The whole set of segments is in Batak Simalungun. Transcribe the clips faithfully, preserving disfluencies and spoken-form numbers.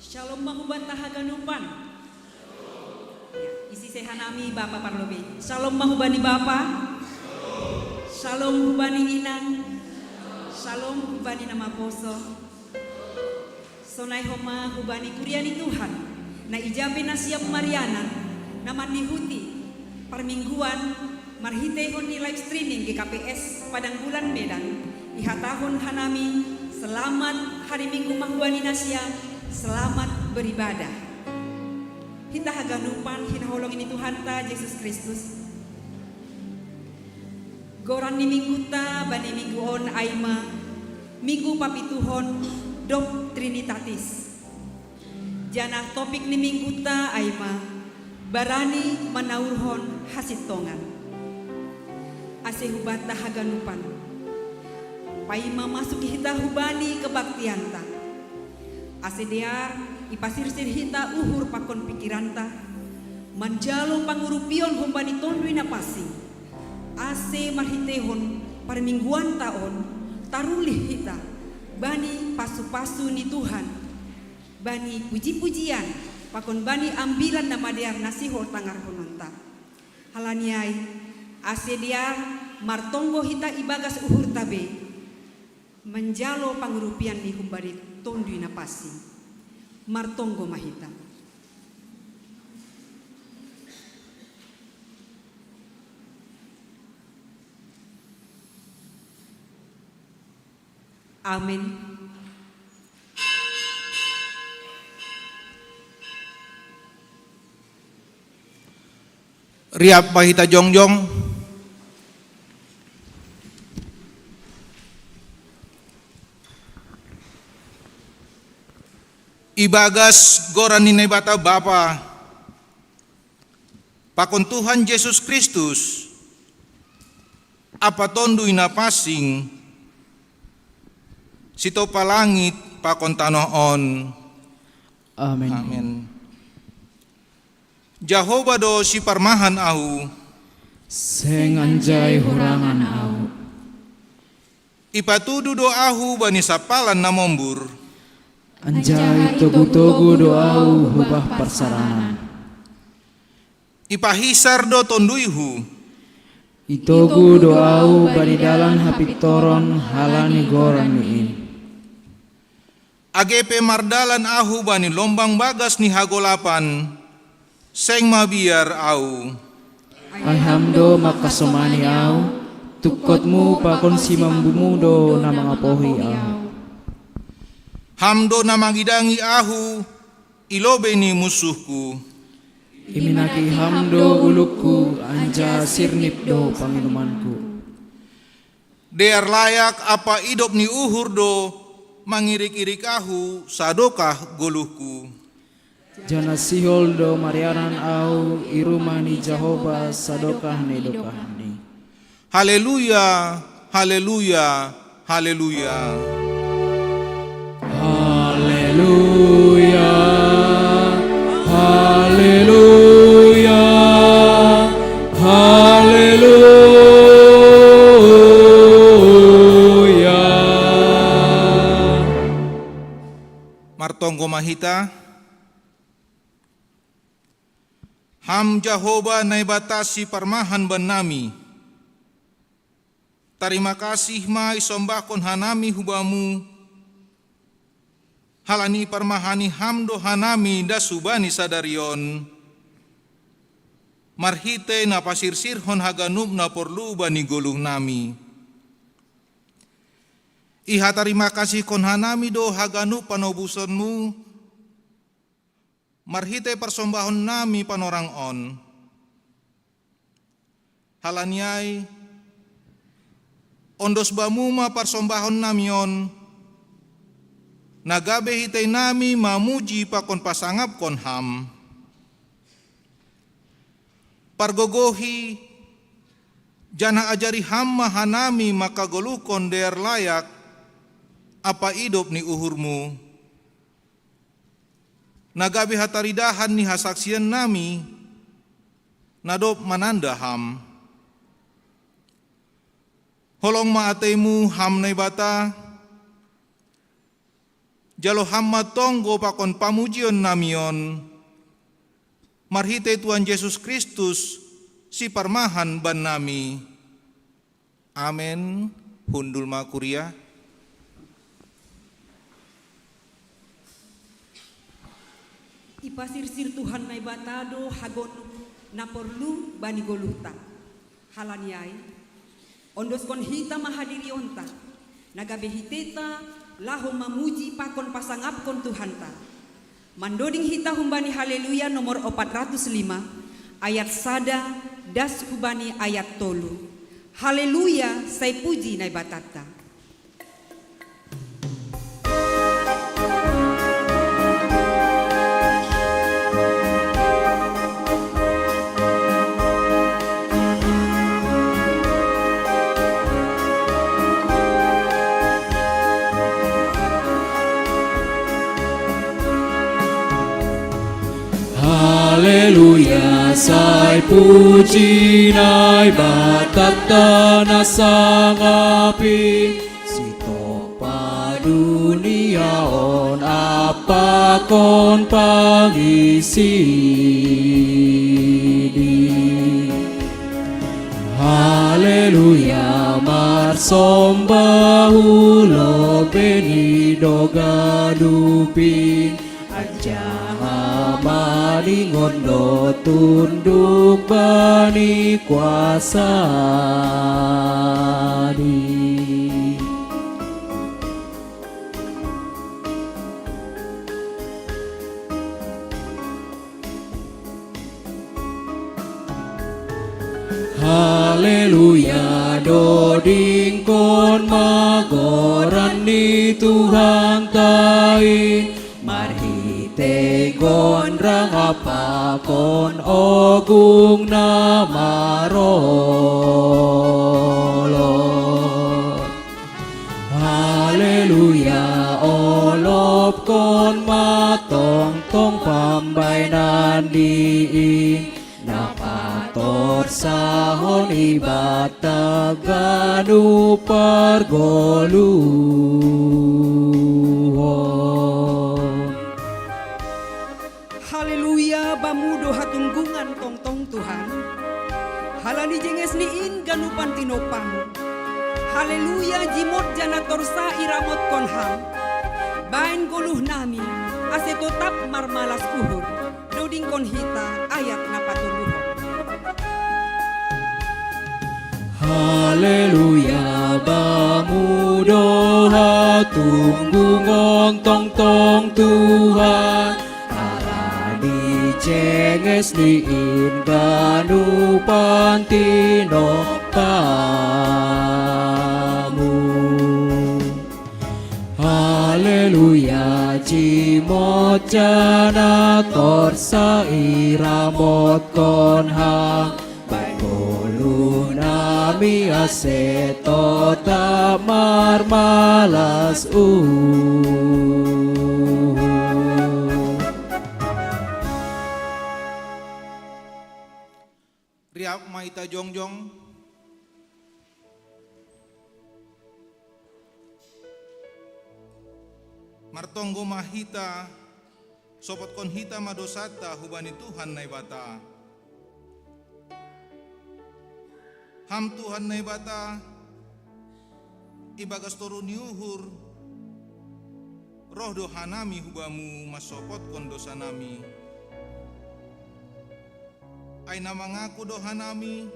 Shalom ma hubanta haganupan. Ya, isi seha nami Bapa parlobei. Shalom ma hubani Bapa. Shalom hubani Inang. Shalom hubani na maposo. Sonai homa hubani kuria ni Tuhan, na ija pe na siap marianan, na mandihuti parmingguan marhiteihon ni live streaming G K P S Padang Bulan Medan, ihatahon hanami, selamat hari Minggu ma hubani na siap, selamat beribadah. Hita haganupan hinaholongi ni Tuhanta Jesus Kristus. Goran ni mingguta bani minggu on ai ma Minggu papituhon dob Trinitatis. Janah topik ni mingguta ai ma barani manaurhon hasintongan. Ase hubanta haganupan, paima masuk hita hubani kebaktianta, ase dear ipasirsir hita uhur pakon pikiranta, manjalo pangurupion humbani Tonduy Napansing, ase marhiteihon parmingguanta on tarulih hita bani pasu-pasu ni Tuhan, bani puji-pujian pakon bani ambilan na madear na sihol tangarhononta. Halani ai, ase dear martonggo hita ibagas uhurta be, manjalo pangurupian ni humbani Tonduy Napansing. Martonggo ma hita. Amen. Riap ma hita jongjong. Ibagas goran ni Naibata Bapa, pakon Tuhan Jesus Kristus, ampa Tonduy Napansing, sitopa langit pakon tanoh on. Amen. Amen. Jahowa do siparmahan ahu. Seng anjai hurangan ahu. Ipatudu do ahu bani sampalan na mombur. Anjaha itogu-togu do ahu hubah parsarangan. Ipahisar do tonduyhu. Itogu do ahu bani dalan hapintoron halani goran ni in. Age pe mardalan ahu bani lombang bagas ni hagolapan, seng mabiar ahu. Ai Ham do mangkasomani ahu, tungkotmu pakon simambumu do na mangapohi ahu. Ham do na mangidangi ahu i lobei ni munsuhku. Iminaki Ham do ulungku, anjaha sirnip do panginumanku. Dear layak ampa idop ni uhur do mangirik-irik ahu sadokah goluhku. Janah sihol do marianan ahu i rumah ni Jahowa sadokah ni dokahni. Haleluya, haleluya, haleluya. Haleluya, haleluya, haleluya. Martonggo ma hita. Ham Jahowa Naibata siparmahan bannami. Tarima kasih ma isombahkon hanami hu Bamu, halani iparmahani Ham do hanami das hubani sadari on, marhitei na pasirsirhon haganup na porlu bani goluhnami. Ihatarima kasihkon hanami do haganup panobusonmu, marhitei parsombahonnami panorang on. Halani ai, ondos Bamu ma parsombahonnami on, na gabe hiteinami mamuji pakon pasangapkon Ham. Pargogohi, janah ajari Ham ma hanami mangkagoluhkon dear layak ampa idop ni uhurmu, na gabe hataridahan ni hasaksiannami, na dob mananda Ham. Holong ma ateimu Ham Naibata, Jalo Ham ma tonggo pakon pamujion nami on, marhitei Tuhan Jesus Kristus, si parmahan bannami. Amen. Hundul ma kuria. Ipasirsir Tuhan Naibata do haganup na porlu bani goluhta. Halani ai, ondoskon hita ma hadirionta, na gabe hiteta laho mamuji pakon pasangapkon Tuhanta. Mandoding hita humbani Haleluya nomor opat ratus lima, ayat sada das hubani ayat tolu. Haleluya, sai puji Naibatanta. Haleluya, sai puji Naibatanta na sangap i, sitompa dunia on ampakon pangisidi. Haleluya, marsomba hu lobei ni do ganup i, anjaha maningon do tunduk bani kuasani. Haleluya, dodingkon ma goran ni Tuhanta i, marhitei gonrang ampakon ogung na marolop. Haleluya, olopkon ma tongtong pambahenan ni i, na patorsahon i banta ganup pargoluhon. Haleluya, Bamu do hatunggungan tongtong Tuhan. Halani jenges ni in ganupan tinompamu. Haleluya, jimot ja na torsa iramotkon Ham. Baen goluh nami, ase totap marmalas uhur. Dodingkon hita ayat na patoluhon. Haleluya, Bamu do hatunggungon tongtong Tuhan, halani jenges ni in ganupan tinompamu. Haleluya, jimot ja na torsa iramotkon Ham, baen goluh nami ase totap marmalas uhur. Riap ma hita jongjong. Martonggo ma hita, sopotkon hita ma dosanta hubani Tuhan Naibata. Ham Tuhan Naibata, ibagas toru ni uhur, roh do hanami hu Bamu mansopotkon dosanami. Ai na mangaku do hanami,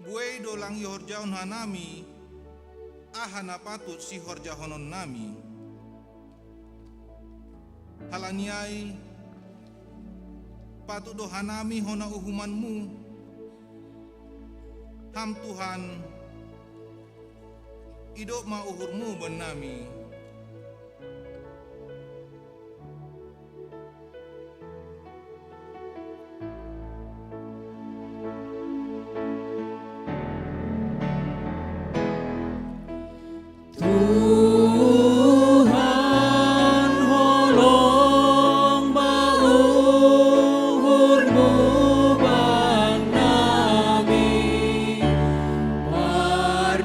buei do lang ihorjahon hanami aha na patut sihorjahononnami. Halani ai, patut do hanami hona uhumanmu. Ham Tuhan, idop ma uhurmu bannami. Tuhan, holong ma uhurmu bannami, pardosaon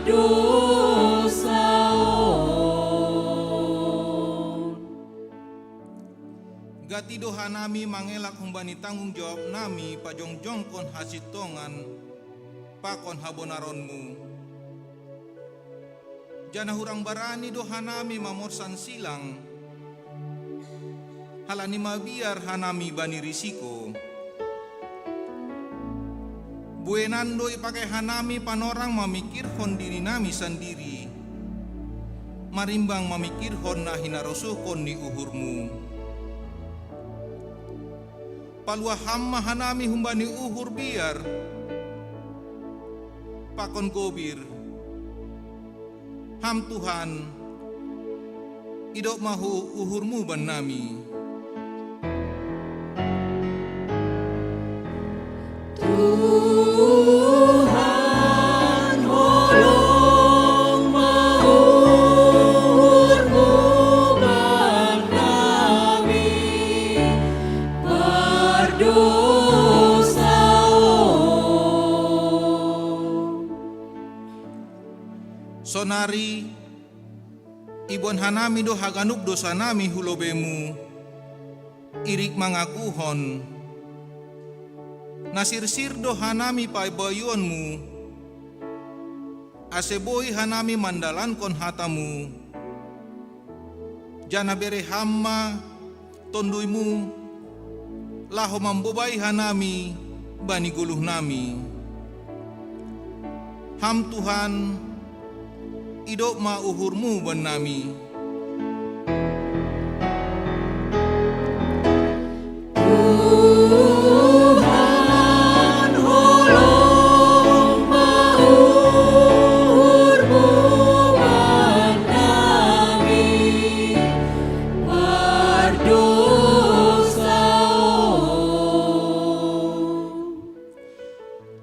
Gati do hanami mangelak humbani tanggung jawab nami pajongjongkon hasintongan pakon habonaronmu. Janah hurang barani do hanami mamorsan silang, halani mabiar hanami bani risiko. Buenan do ipake hanami panorang mamikirhon dirinami sandiri, marimbang mamikirhon na hinarosuhkon ni uhurmu. Paluah Ham ma hanami humbani uhur biar pakon gobir. Ham Tuhan, idop ma uhurmu bannami. Tuhan, holong ma uhurmu bannami, pardosa on. Sonari iboan hanami do haganup dosanami hu lobeimu, irik mangakuhon, na sirsir do hanami pabayoonmu, ase boi hanami mandalankon hatamu, janah bere Ham ma Tonduymu, laho mambobai hanami bani goluhnami. Ham Tuhan, idop ma uhurmu bannami. Tuhan, holong ma uhurmu bannami, pardosa on.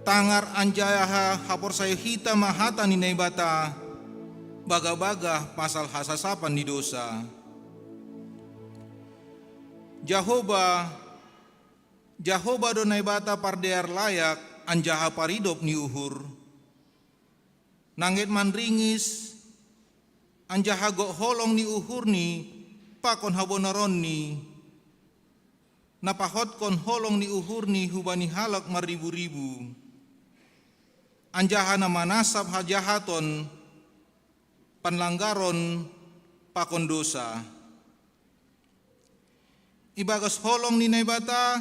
Tangar anjaha haporsayaon hita ma hata ni Naibata, bagah-bagah pasal hasasapan ni dousa. Jahowa, Jahowa do Naibata pardear layak anjaha paridop ni uhur. Nangget manringis, anjaha gok holong ni uhurni pakon habonaronNi, na pahotkon holong ni uhurNi hubani halak marribu-ribu, anjaha na manasap hajahaton, panlanggaron pakon dousa. Ibagas holong ni Naibata,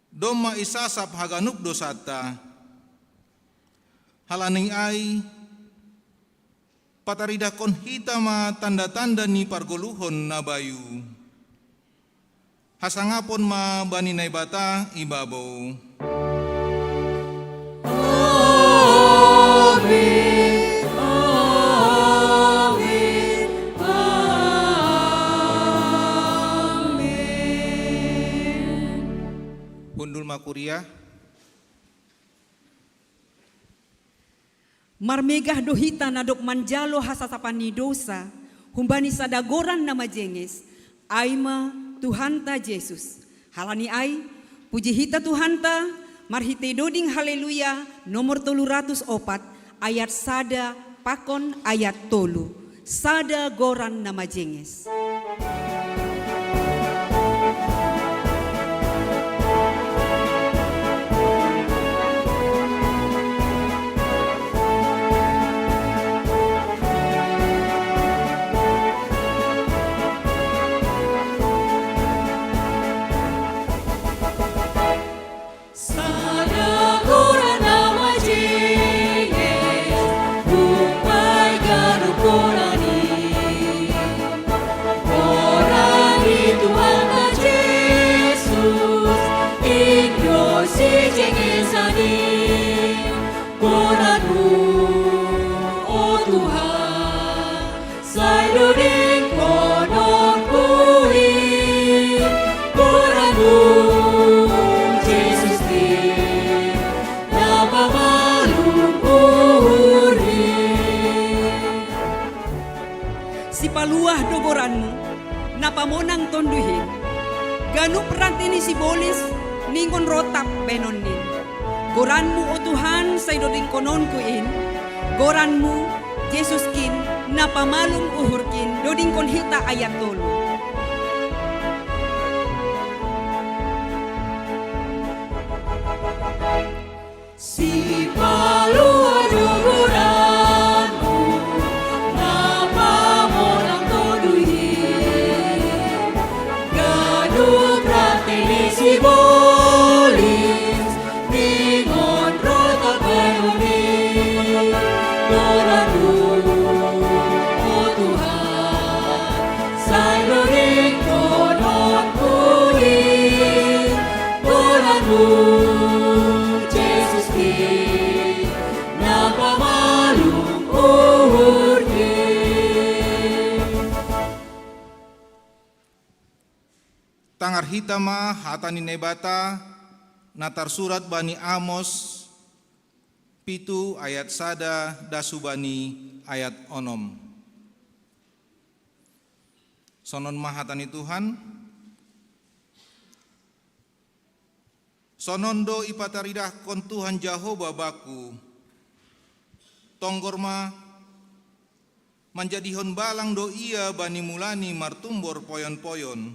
domma isasap haganup dousanta. Halani ai, pataridahkon hita ma tanda-tanda ni pargoluhon na bayu. Hasangapon ma bani Naibata ibabou. Amin, amin, amin. Hundul ma kuria. Marmegah do hita na dob manjalo hasasapan ni dousa humbani sada goran na majenges, ai ma Tuhanta Jesus. Halani ai, puji hita Tuhanta marhitei doding Haleluya nomor tolu ratus opat, ayat sada pakon ayat tolu. Sada goran na majenges. Sada goran na majenges, umbai ganup goran i. Goran ni Tuhanta Jesus, in do sijengesan i. Goranmu, o Tuhan, sai dodingkononku i, goranmu, Jesus i, na pamalum uhurni. Sipaluah do goranmu, na pamonang tonduy hin. Ganup ranti ni sibolis ningon rotap bahenonnin. Goranmu, o Tuhan, sai dodingkononku in, goranmu, Jesus kin, na pamalum uhurkin, dodingkon hita ayat tolu. Jesus ki, na pamalum uhurki. Tangar hita ma hata ni Naibata na tarsurat bani Amos pitu ayat sada das hubani ayat onom. Sonon ma hata ni Tuhan. Sonon do ipataridahkon Tuhan Jahowa bangku: Tonggor ma, manjadihon balang do ia bani mulani martumbor poyon-poyon.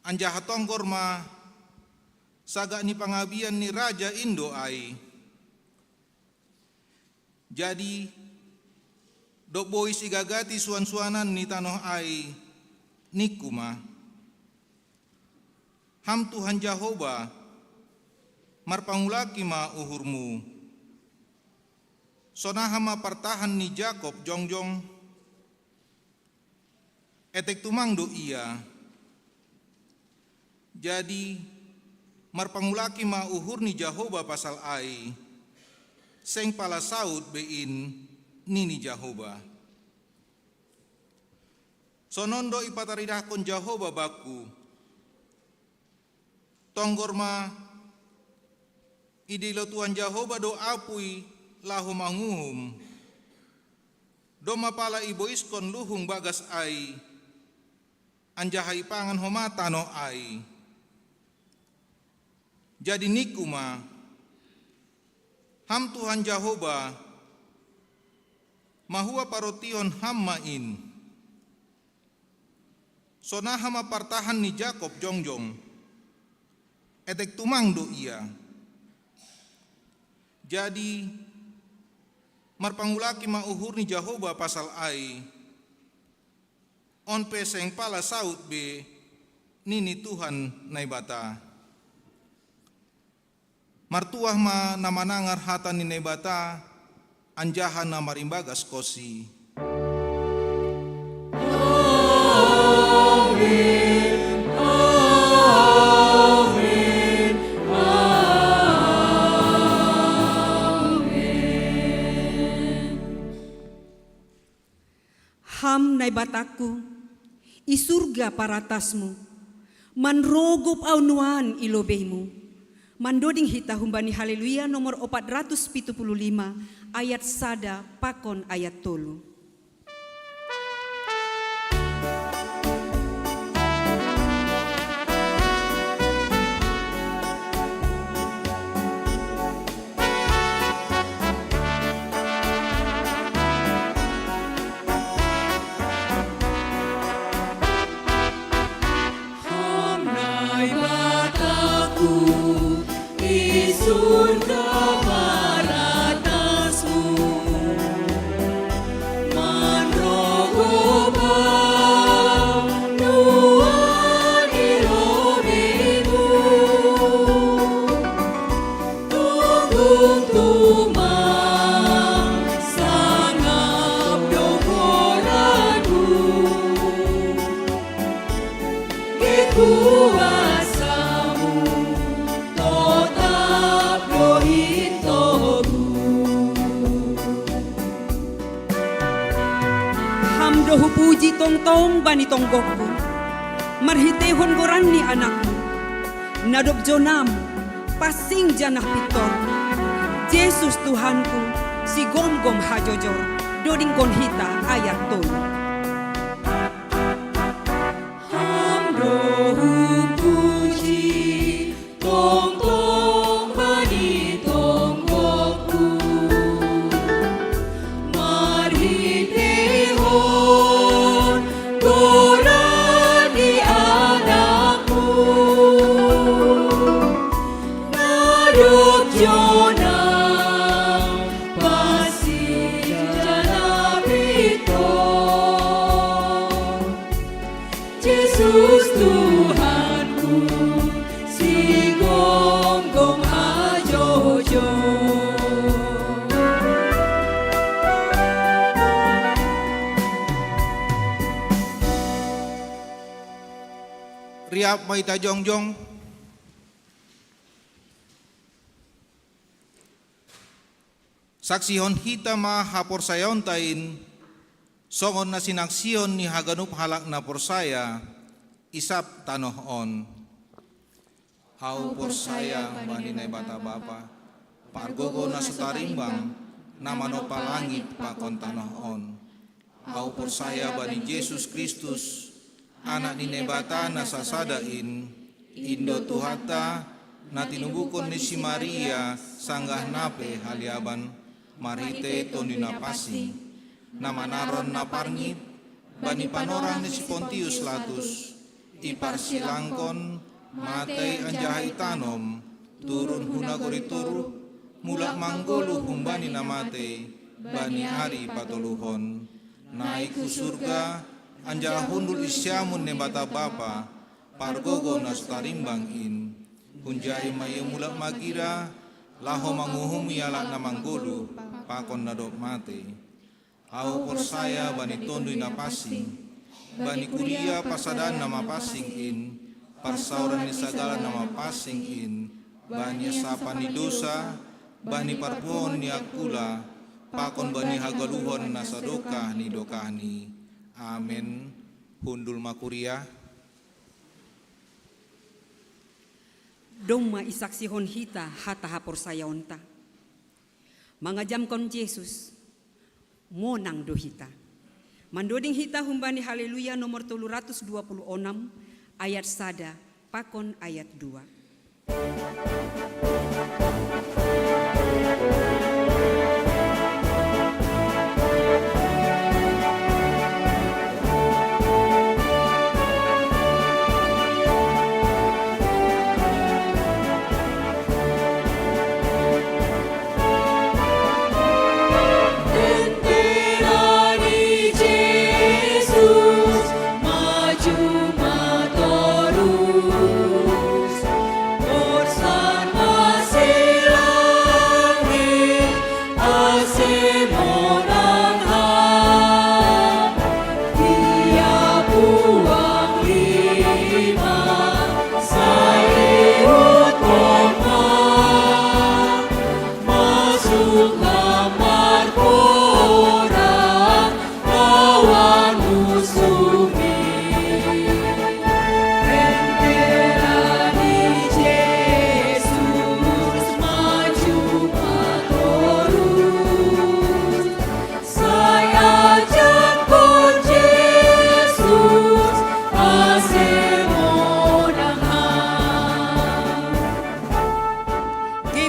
Anjaha tonggor ma, sagak ni pangabian ni raja in do ai. Jadi, dob bois igagati suan-suanan ni tanoh ai, ningku ma: Ham Tuhan Jahowa, marpangulaki ma uhurmu. Sonaha ma partahan ni Jakob jongjong? Etek tumang do ia. Jadi, marpangulaki ma uhur ni Jahowa pasal ai, seng pala saud be in, nini Jahowa. Sonon do ipataridahkon Jahowa bangku: Tonggor ma, idilo Tuhan Jahowa do apuy laho manguhum. Domma pala iboiskon luhung bagas ai, anjaha ipangan homa tanoh ai. Jadi ningku ma: Ham Tuhan Jahowa, mahua parotihon Ham ma in. Sonaha ma partahan ni Jakob jongjong? Etek tumang do ia. Jadi, marpangulaki ma uhur ni Jahowa pasal ai, on pe seng pala saud be, nini Tuhan Naibata. Martuah ma na manangar hata ni Naibata, anjaha na marimbagas konsi. Amen, amen, amen. Ham Naibatangku, i surga paratasmu, manrogop ahu nuan i lobeimu. Mandoding hita humbani Haleluya nomor opat ratus pitu puluh lima, ayat sada pakon ayat tolu. Ham Naibataku, i surga paratasmu, manrogop ahu nuan i lobeimu. Tongtong tumang sangap do goranmu, ge kuasamu totap do i togu. Ham do hupuji tongtong bani tonggorku, marhiteihon goran ni Anakmu, na dob jonam, pansing janah pintor, Jesus Tuhanku, sigomgom hajojor. Dodingkon hita ayat tolu. Ham do hupuji tongtong bani tonggorku, marhiteihon goran ni Anakmu, na dob jonam, pansing janah pintor. Jesus Tuhanku, sigomgom hajojor. Riap ma hita jongjong. Saksihon hita ma haporsayaonta in, songon na sinaksihon ni haganup halak na porsaya i sab tanoh on. Ahu porsaya bani Naibata Bapa, pargogo na so tarimbang, na manompa langit pakon tanoh on. Ahu porsaya bani Jesus Kristus, Anak ni Naibata na sasada in, in do Tuhanta, na tinubuhon ni si Maria sanggah na pe haliaban, marhitei Tonduy Napansing, na manaron na parngit bani panorang ni si Pontius Latus, iparsilangkon, matei anjaha itanom, turun hu nagori toruh, mulak manggoluh humbani na matei, bani ari patoluhon, naik hu surga, anjaha hundul i siamun Naibata Bapa, pargogo na so tarimbang in. Hunjai ma Ia mulak magira, laho manguhumi halak na manggoluh, pakon na dob matei. Ahu porsaya bani Tonduy Napansing, bani kuria parsadaan na mapansing in, parsaoran ni sagala na mapansing in, bani asapan ni dosa, bani parpunguon ni angkula, pakon bani hagoluhon na sadokah ni dokahni. Amen. Hundul ma kuria. Domma isaksihon hita hata haporsayaonta. Mangajamkon Jesus, monang do hita. Mandoding hita humbani Haleluya nomor tolu ratus dua puluh onom, ayat sada pakon ayat dua.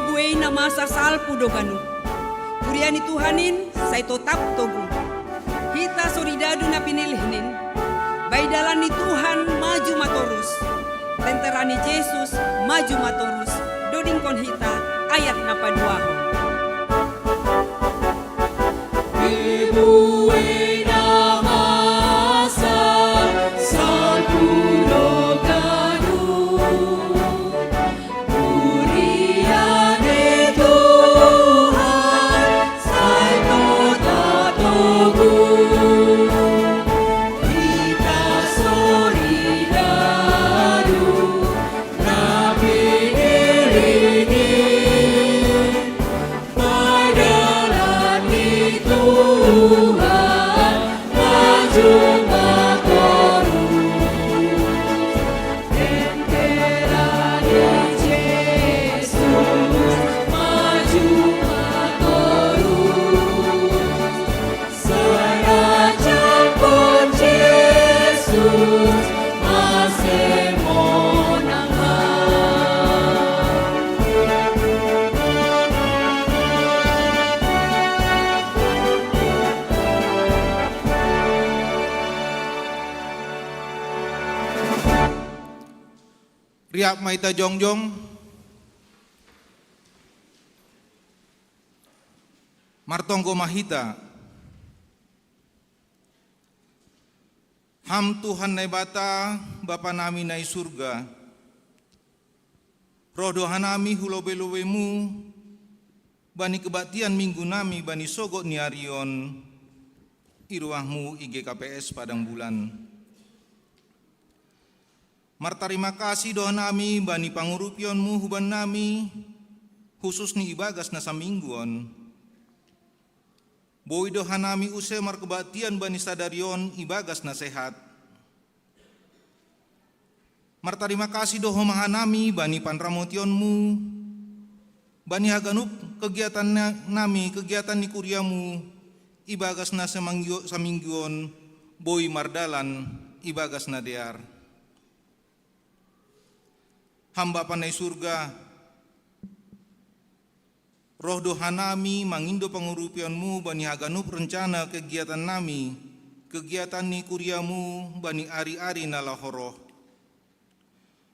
Buei na masa salpu do ganup. Kuria ni Tuhan in sai totap togu. Hita soridadu na pinilihNi, bai dalan ni Tuhan maju ma torus. Tentera ni Jesus maju ma torus. Dodingkon hita ayat na paduahon. Riap ma hita jongjong. Martonggo ma hita. Ham Tuhan Naibata, Bapa nami na i surga, roh do hanami hu lobei-lobeiMu, bani kebaktian Minggu nami bani sogot ni ari on, i rumahMu i G K P S Padang Bulan. Martarima kasih do hanami bani pangurupionMu huban nami, hususni ibagas na saminggu on. Boi do hanami use markebaktian bani sadari on ibagas nasehat. Martarima kasih do homa hanami bani panramotionmu, bani haganup kegiatan nami, kegiatan ni kuriamu ibagas na samingguon boi mardalan ibagas na dear. Ham Bapa na i surga, roh do hanami mangindo pangurupionmu bani haganup rencana kegiatan nami, kegiatan ni kuriamu bani ari-ari na laho roh.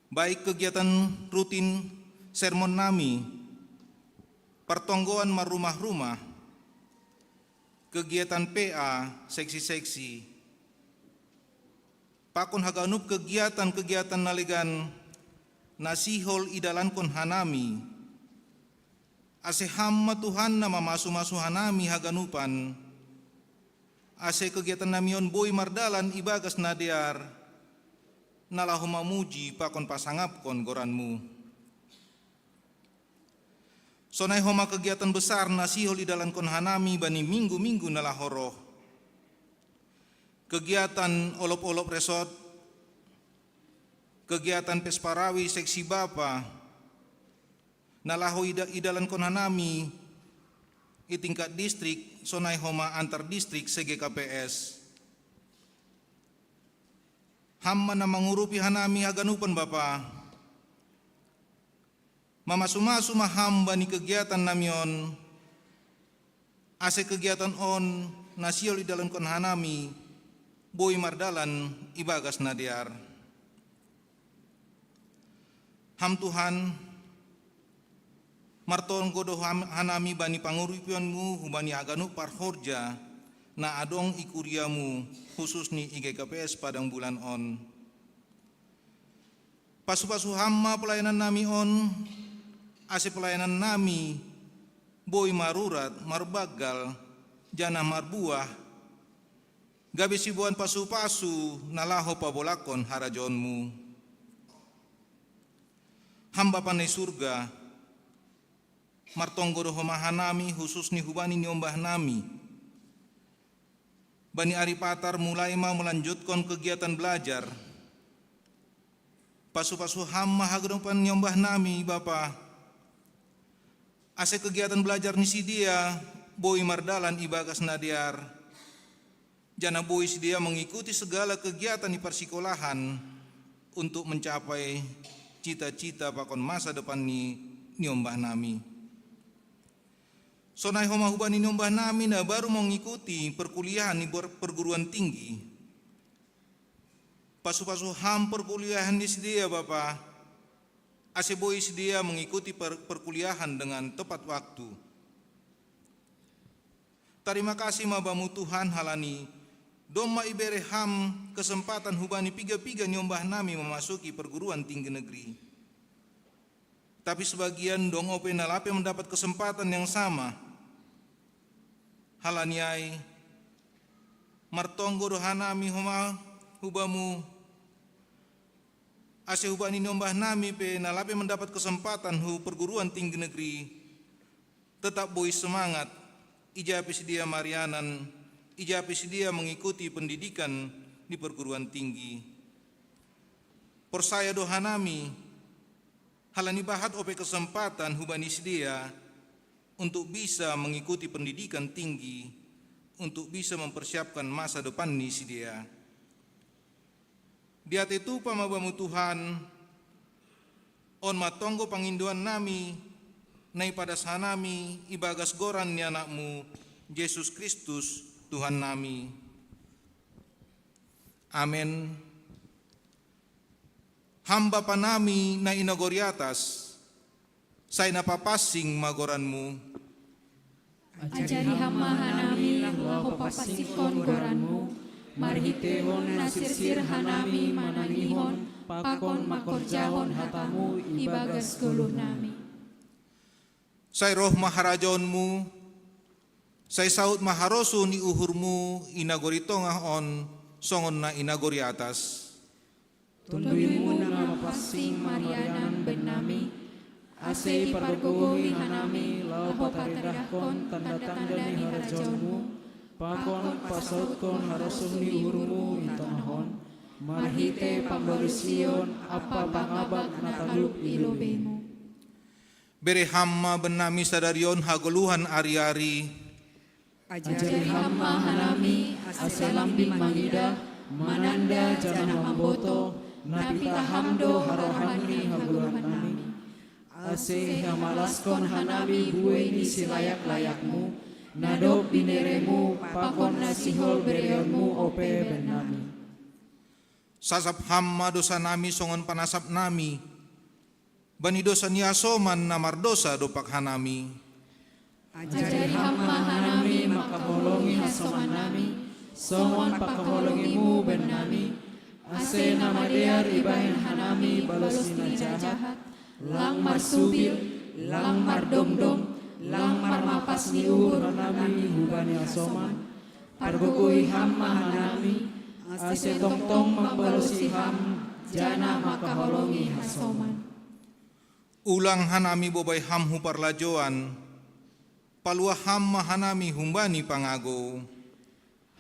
Baik kegiatan rutin sermon nami, partonggoan marrumah-rumah, kegiatan P A seksi-seksi, pakon haganup kegiatan-kegiatan na legan na sihol idalankon hanami. Ase Ham ma Tuhan na mamasu-masu hanami haganupan, ase kegiatan nami on boi mardalan ibagas na dear, na laho mamuji pakon pasangapkon goranmu. Sonai homa kegiatan besar na sihol idalankon hanami bani minggu-minggu na laho roh. Kegiatan olop-olop resort, kegiatan pesparawi seksi Bapa, na laho ida-, idalankon hanami i tingkat distrik, sonai homa antar distrik se-G K P S. Ham ma na mangurupi hanami haganupan Bapa. Mamasu-masu ma Ham bani kegiatan nami on, ase kegiatan on na sihol idalankon hanami boi mardalan ibagas na dear. Ham Tuhan, martonggo do hanami bani pangurupionmu hubani haganup parhorja na adong i kuriamu, khusus ni i G K P S Padang Bulan on. Pasu-pasu Ham ma pelayanan nami on, ase pelayanan nami boi marurat, marbanggal, janah marbuah, gabe siboan pasu-pasu na laho pabolangkon harajaonmu. Ham Bapa na i surga, martonggo do homa hanami khusus ni hubani niombah nami. Bani ari Patar mulai ma melanjutkon kegiatan belajar. Pasu-pasu Ham ma haganupan niombah nami Bapa, ase kegiatan belajar ni sidea boi mardalan ibagas na dear, janah boi sidea mengikuti segala kegiatan di parsikolahan untuk mencapai cita-cita pakon masa depan ni niombah nami. Sonai homa hubani niombah nami na baru mengikuti perkuliahan di perguruan tinggi. Pasu-pasu Ham perkuliahan ni sidea Bapa, ase boi sidea mengikuti per-, perkuliahan dengan tepat waktu. Tarima kasih ma Bamu Tuhan halani domma ibere Ham kesempatan hubani piga-piga niombah nami memasuki perguruan tinggi negeri. Tapi sebagian dong ope na lape mendapat kesempatan yang sama. Halani ai, martonggo do hanami homa hu Bamu, ase hubani niombah nami pe na lape mendapat kesempatan hu perguruan tinggi negeri, tetap boi semangat, ija pe sidea marianan, ija pe sidea mengikuti pendidikan di perguruan tinggi. Porsaya do hanami, halani bahat ope kesempatan hubani sidea untuk bisa mengikuti pendidikan tinggi, untuk bisa mempersiapkan masa depan ni sidea. Diatei tupa ma Bamu Tuhan, on ma tonggo pangindoan nami, na ipadas hanami ibagas goran ni Anak-Mu, Jesus Kristus, Tuhan nami. Amen. Ham Bapa nami na i nagori atas, sai na papansing ma goran-Mu. Ajari Ham ma hanami laho papansingkon goran-Mu, marhiteihon na sirsir hanami manangihon pakon mangkorjahon hata-Mu ibagas goluh nami. Sai roh ma harajaon-Mu, sai saud ma harosuh ni uhur-Mu i nagori tongah on songon na i nagori atas. Tondui-Mu na mapansing marianan bahen nami, ase ipargogohi hanami laho pataridahkon tanda-tanda ni harajaon-Mu, Pakon pasautkon harosuh ni uhurmu i tanoh on, marhitei pambalusion ampa pangabak na talup i lobeimu. Bere Ham ma bennami sadari on hagoluhan ari-ari. Ajari Ham ma hanami, ase lambin mangidah, mananda janah mamboto, na pitah Ham do harohan ni hagoluhannami. Ase hamalaskon hanami buei ni silayak-layakmu, na dob bineremu pakon na sihol bereonmu ope bennami. Sasap Ham ma dosanami songon panasapnami bani dosa ni hasoman na mardosa dompak hanami. Ajari Ham ma hanami mangkaholongi hasomannami, songon pangkaholongimu bennami, ase na madear ibahen hanami balos ni na jahat, lang marsubil, lang mardomdom, lang marmapas ni uhur hanami hubani hasoman. Pargogoi Ham ma hanami, ase tongtong mambalosi Ham, janah mangkaholongi hasoman. Ulang hanami bobai Ham hu parlajouan, paluah Ham ma hanami humbani pangagou.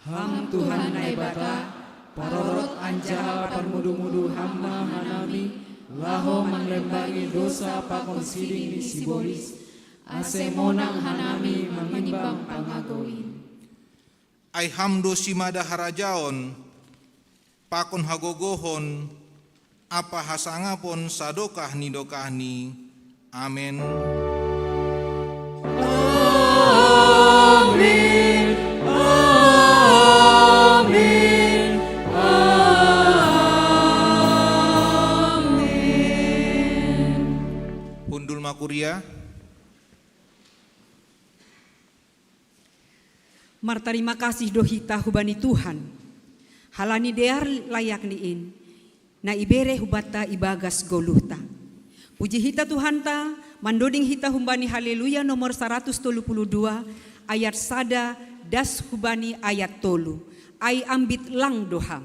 Ham Tuhan Naibata, parorot anjaha parmudu-mudu Ham ma hanami, laho manlembangi dosa pakon siding ni sibolis, ase monang hanami mangimbang pangagou in. Ai Ham do simada harajaon, pakon hagogohon, ampa hasangapon sadokah ni dokahni. Amen. Amen. Amen. Amen. Hundul ma kuria. Martarima kasih do hita hubani Tuhan, halani dear layakni in, na ibere hubanta ibagas goluhta. Puji hita Tuhanta, mandoding hita humbani Haleluya nomor saratus tolu puluh dua, ayat sada das hubani ayat tolu. Ai ambit lang do Ham.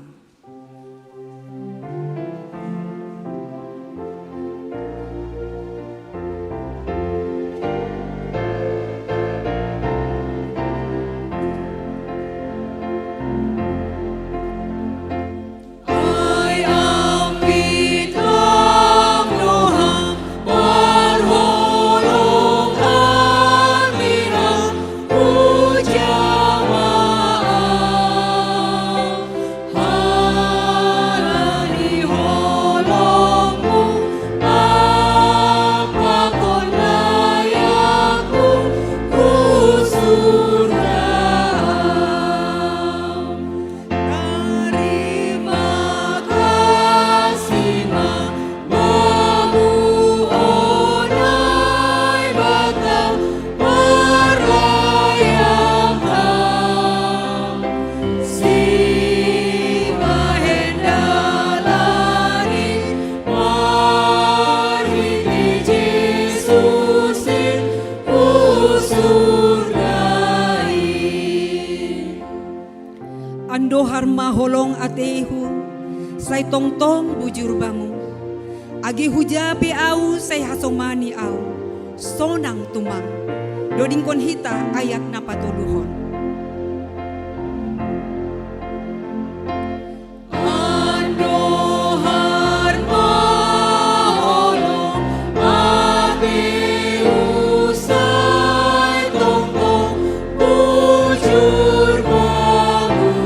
Andohar ma holong ateihu, sai tongtong bujur Bamu. Age huja pe ahu, sai hasomani ahu, sonang tumang. Dodingkon hita ayat na patoluhon. Andohar ma holong ateihu, sai tongtong bujur Bamu.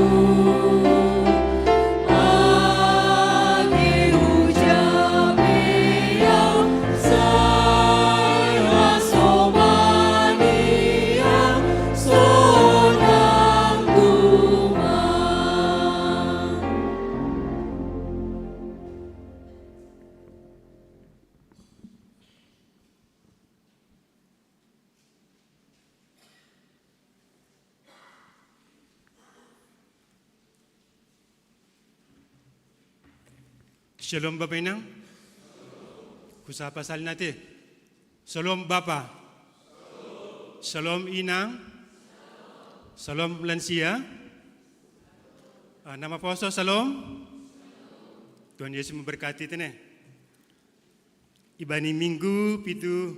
Age huja pe ahu, sai hasomani ahu, sonang tumang. Shalom Bapa Inang. Husapa sahali nate. Shalom Bapa. Shalom Inang. Shalom lansia. Ah, na maposo, shalom. Tuhan Yesus memberkati tene. Ibani minggu pitu,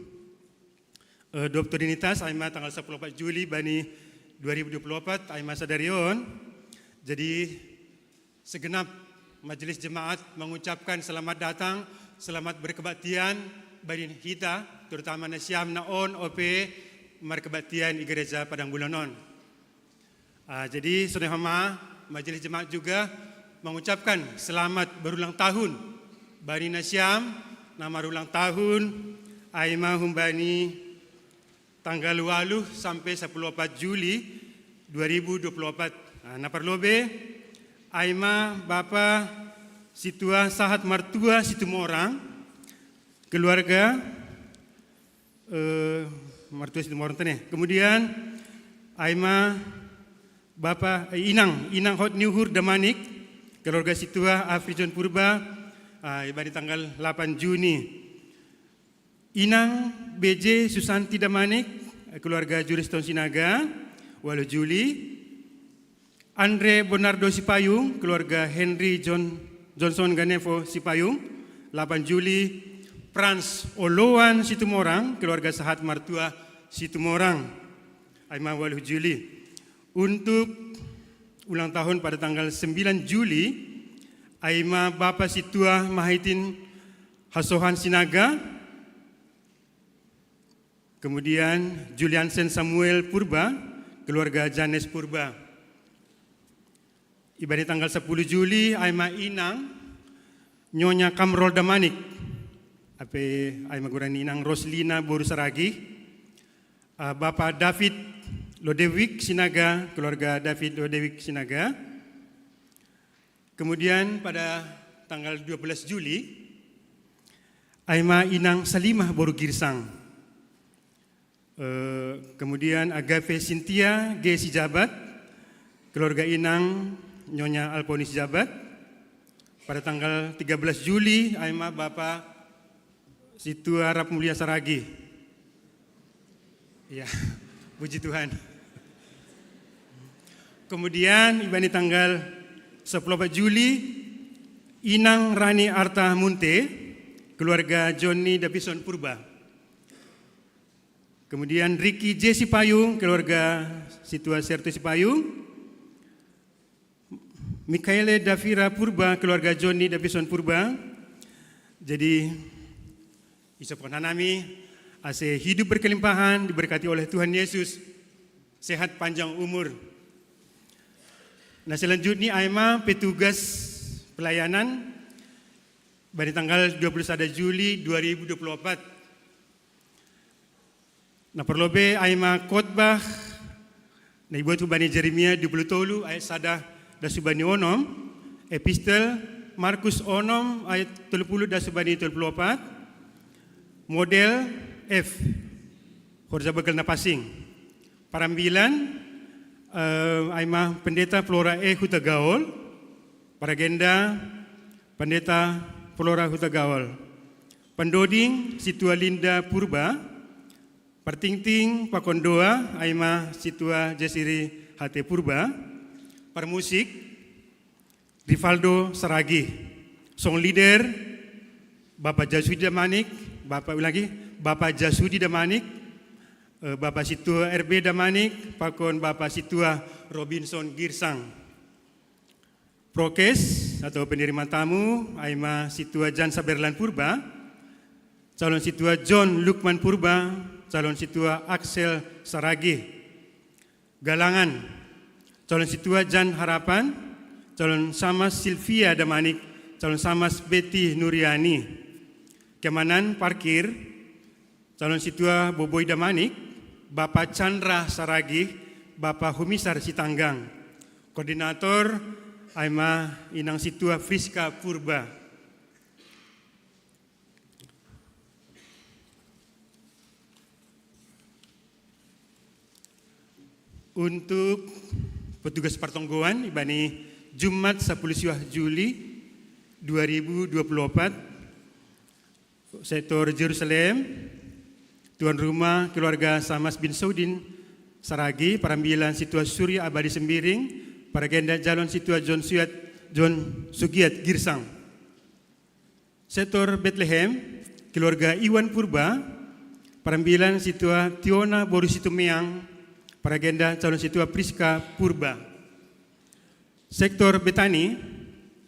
eh, dob Trinitas, ai ma tanggal sapuluh opat Juli bani dua ribu dua puluh empat, ai ma sadari on. Jadi, segenap majelis jemaat mengucapkan selamat datang, selamat berkebaktian bagi hita, terutama na siam na on ope markebaktian i gereja Padang Bulan on. Ah, jadi, sonai homa, majelis jemaat juga mengucapkan selamat berulang tahun bagi na siam na marulang tahun, ai ma humbani tanggal waluh sampai sapuluh opat Juli dua ribu dua puluh opat. Ah, na parlobe, ai ma Bapa Situa Sahat Martua Situmorang, keluarga, eh, Martua Situmorang tene. Kemudian, ai ma Bapa, eh, Inang, Inang Hot Niuhur Damanik, keluarga Situa Afrijon Purba, ah, ibani tanggal lapan Juni. Inang B J Susanti Damanik, keluarga Juriston Sinaga, waluh Juli. Andre Bonardo Sipayung, keluarga Henry John, Johnson Ganevo Sipayung, lapan Juli. Frans Oloan Situmorang, keluarga Sahat Martua Situmorang, ai ma waluh Juli. Untuk ulang tahun pada tanggal sembilan Juli, ai ma Bapa Situa Mahitin Hasohan Sinaga, kemudian Juliansen Samuel Purba, keluarga Janes Purba. Ibani tanggal sapuluh Juli, ai ma Inang Nyonya Kamrol Damanik, ape ai ma gurani Inang Roslina boru Saragi, ah, Bapa David Lodewik Sinaga, keluarga David Lodewik Sinaga. Kemudian pada tanggal dua belas Juli, ai ma Inang Salimah boru Girsang. Eh, kemudian Agape Cynthia G Sijabat, keluarga Inang Nyonya Alponi Sijabat. Pada tanggal tiga belas Juli, ai ma Bapa Situa Rap Mulia Saragi. Ya, puji Tuhan. Kemudian, ibani tanggal sapuluh opat Juli, Inang Rani Arta Munte, keluarga Joni Davison Purba. Kemudian Ricky J Sipayung, keluarga Situa Sertu Sipayung. Mikaele Davira Purba, keluarga Joni Davison Purba. Jadi, isophononnami, ase hidup berkelimpahan, diberkati oleh Tuhan Yesus, sehat panjang umur. Na selanjutnya, ai ma petugas pelayanan, bani tanggal dua puluh sada Juli dua ribu dua puluh opat. Na parlobe, ai ma khotbah na ibuat hubani Jeremia dua puluh tolu ayat sada das hubani onom, epistel Markus onom ayat tolu puluh das hubani tolu puluh opat, model F, horja bekel na pansing. Parambilan, eh, ai ma Pendeta Flora E Hutagaol, paragenda Pendeta Flora Hutagaol. Pandoding, Situa Linda Purba. Partingting pakon doa, ai ma Situa Jesiri Hate Purba. Parmusik, Rivaldo Saragi. Song leader, Bapa Jasudi Damanik, Bapa, ulangi, Bapa Jasudi Damanik, eh, Bapa Situa R B Damanik, pakon Bapa Situa Robinson Girsang. Prokes atau penerima tamu, ai ma Situa Jan Saberlan Purba, calon Situa John Lukman Purba, calon Situa Axel Saragi. Galangan, calon Situa Jan Harapan, calon Samas Silvia Damanik, calon Samas Betty Nuriani. Keamanan parkir, calon Situa Boboi Damanik, Bapa Chandra Saragi, Bapa Humisar Sitanggang. Koordinator, ai ma Inang Situa Friska Purba. Untuk petugas partonggoan, ibani Jumat sapuluh siwah Juli dua ribu dua puluh opat, sektor Jerusalem, tuan rumah keluarga Samas bin Saudin Saragi, parambilan Situa Surya Abadi Sembiring, paragenda calon Situa John Suyat, John Sugiat Girsang. Sektor Bethlehem, keluarga Iwan Purba, parambilan Situa Tiona boru Situmeang, Paragenda calon situa Priska Purba. Sektor Betani,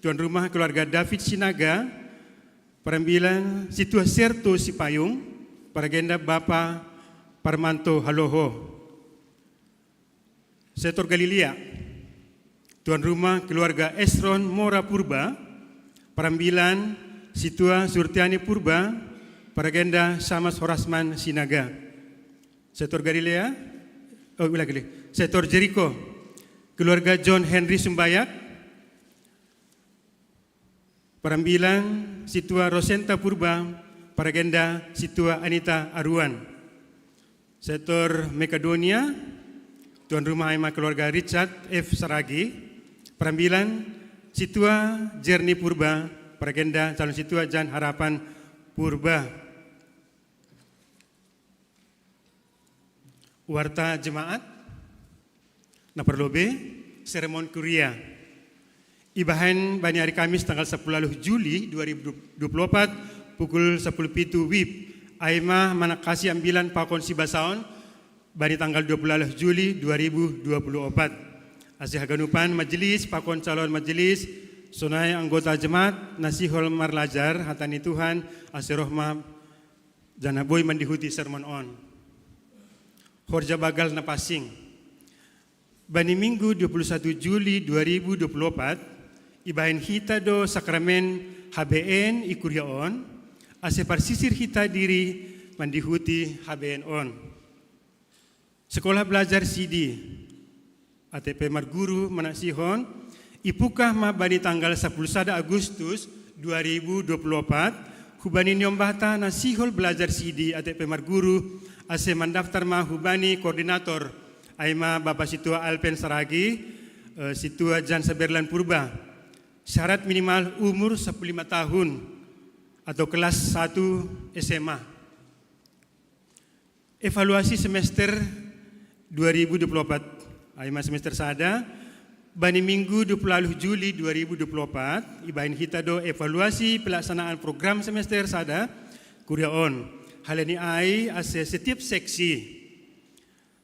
tuan rumah keluarga David Sinaga, parambilan situa Serto Sipayung, paragenda Bapa Parmanto Haloho. Sektor Galilea, tuan rumah keluarga Esron Mora Purba, parambilan situa Surtiani Purba, paragenda Samas Horasman Sinaga. Sektor Galilea, oh, ulang kali. Sektor Jeriko, keluarga John Henry Sumbayak, parambilan situa Rosenta Purba, paragenda situa Anita Aruan. Sektor Makedonia, tuan rumah aima keluarga Richard F Saragi, parambilan situa Jerni Purba, paragenda calon situa Jan Harapan Purba. Warta jemaat, na parlobe, seremon kuria. Ibahen bani hari Kamis tanggal sepuluh Juli dua ribu dua puluh empat pukul sepuluh pitu wib, aima manakasi ambilan pakon sibasaon bani tanggal dua puluh Juli dua ribu dua puluh empat. Ase haganupan majelis pakon calon majelis, sonai anggota jemaat, na sihol marlajar hata ni Tuhan, ase roh ma janah boi mandihuti sermon on. Horja bagal na pansing. Bani Minggu dua puluh satu Juli dua ribu dua puluh empat, ibahen hita do sakramen H B N i kuria on, ase parsisir hita diri mandihuti H B N on. Sekolah Belajar Sidi, ate pe marguru manasihon, ipungkah ma bani tanggal sepuluh sada Agustus dua ribu dua puluh empat, hubani niombahta na sihol belajar sidi ate pe marguru, ase mandaftar ma hubani koordinator, aima Bapa Situa Alpen Saragi, eh, Situa Jan Saberlan Purba. Syarat minimal umur sepuluh lima tahun atau kelas satu S M A. Evaluasi semester dua ribu dua puluh empat, aima semester sada, bani Minggu dua puluh Juli dua ribu dua puluh empat, ibahen hita do evaluasi pelaksanaan program semester sada, kuria on. Hal ini ai ase setiap seksi,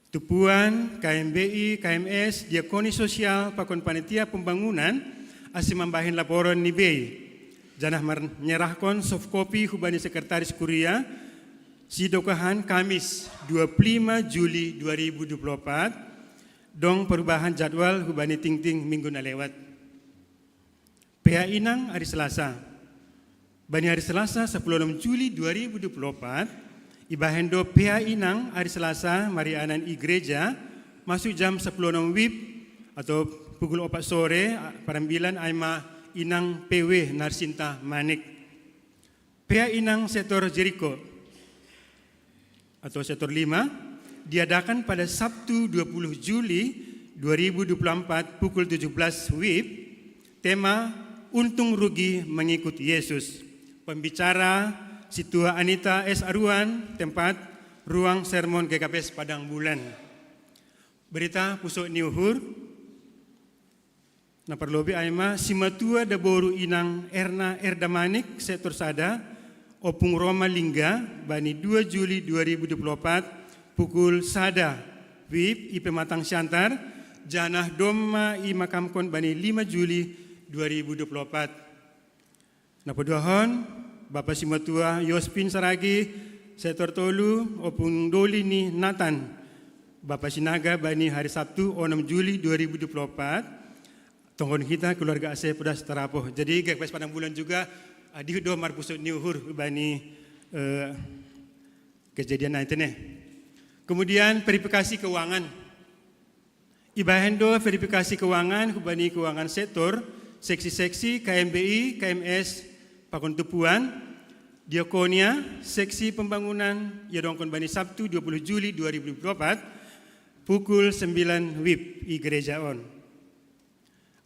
tupuan, K M B I, K M S, diakoni sosial, pakon panitia pembangunan, ase mambahen laporan ni bei. Janah manyerahkon soft copy hubani sekretaris kuria, sidokahan Kamis dua puluh lima Juli dua ribu dua puluh empat, dong perubahan jadwal hubani tingting minggu na lewat. P A inang ari Selasa. Bani ari Selasa sepuluh enam Juli dua ribu dua puluh empat, ibahen do P A inang ari Selasa marianan i gereja, masuk jam sepuluh enam wib atau pukul opat sore, parambilan aima inang P W Narsinta Manik. P A inang sektor Jeriko atau sektor lima diadakan pada Sabtu dua puluh Juli dua ribu dua puluh empat pukul tujuh belas wib, tema Untung Rugi Mengikut Yesus. Pembicara Situa Anita S Aruan, tempat ruang sermon G K P S Padang Bulan. Berita pusu ni uhur, na parlobi aima simatua daboru inang Erna Erda Manik sektor sada, Opung Roma Lingga, bani dua Juli dua ribu dua puluh empat pukul sada wib i pematang Siantar, janah domma imakamkon bani lima Juli dua ribu dua puluh empat. Na paduahon, Bapa simatua Yospin Saragi, sektor tolu, Opung Doli ni Nathan, Bapa Sinaga bani hari Sabtu onom Juli dua ribu dua puluh empat, tonggon hita keluarga ase podas tarapoh. Jadi G K P S Padang Bulan juga, ah, dihut do marpusu ni uhur bani, eh, kejadian na ite ne. Kemudian verifikasi keuangan. Ibahen do verifikasi keuangan hubani keuangan sektor, seksi-seksi, K M B I, K M S, pakon tupuan, diakonia, seksi pembangunan, iadongkon bani Sabtu dua puluh Juli dua ribu dua puluh empat, pukul sembilan wib i gereja on.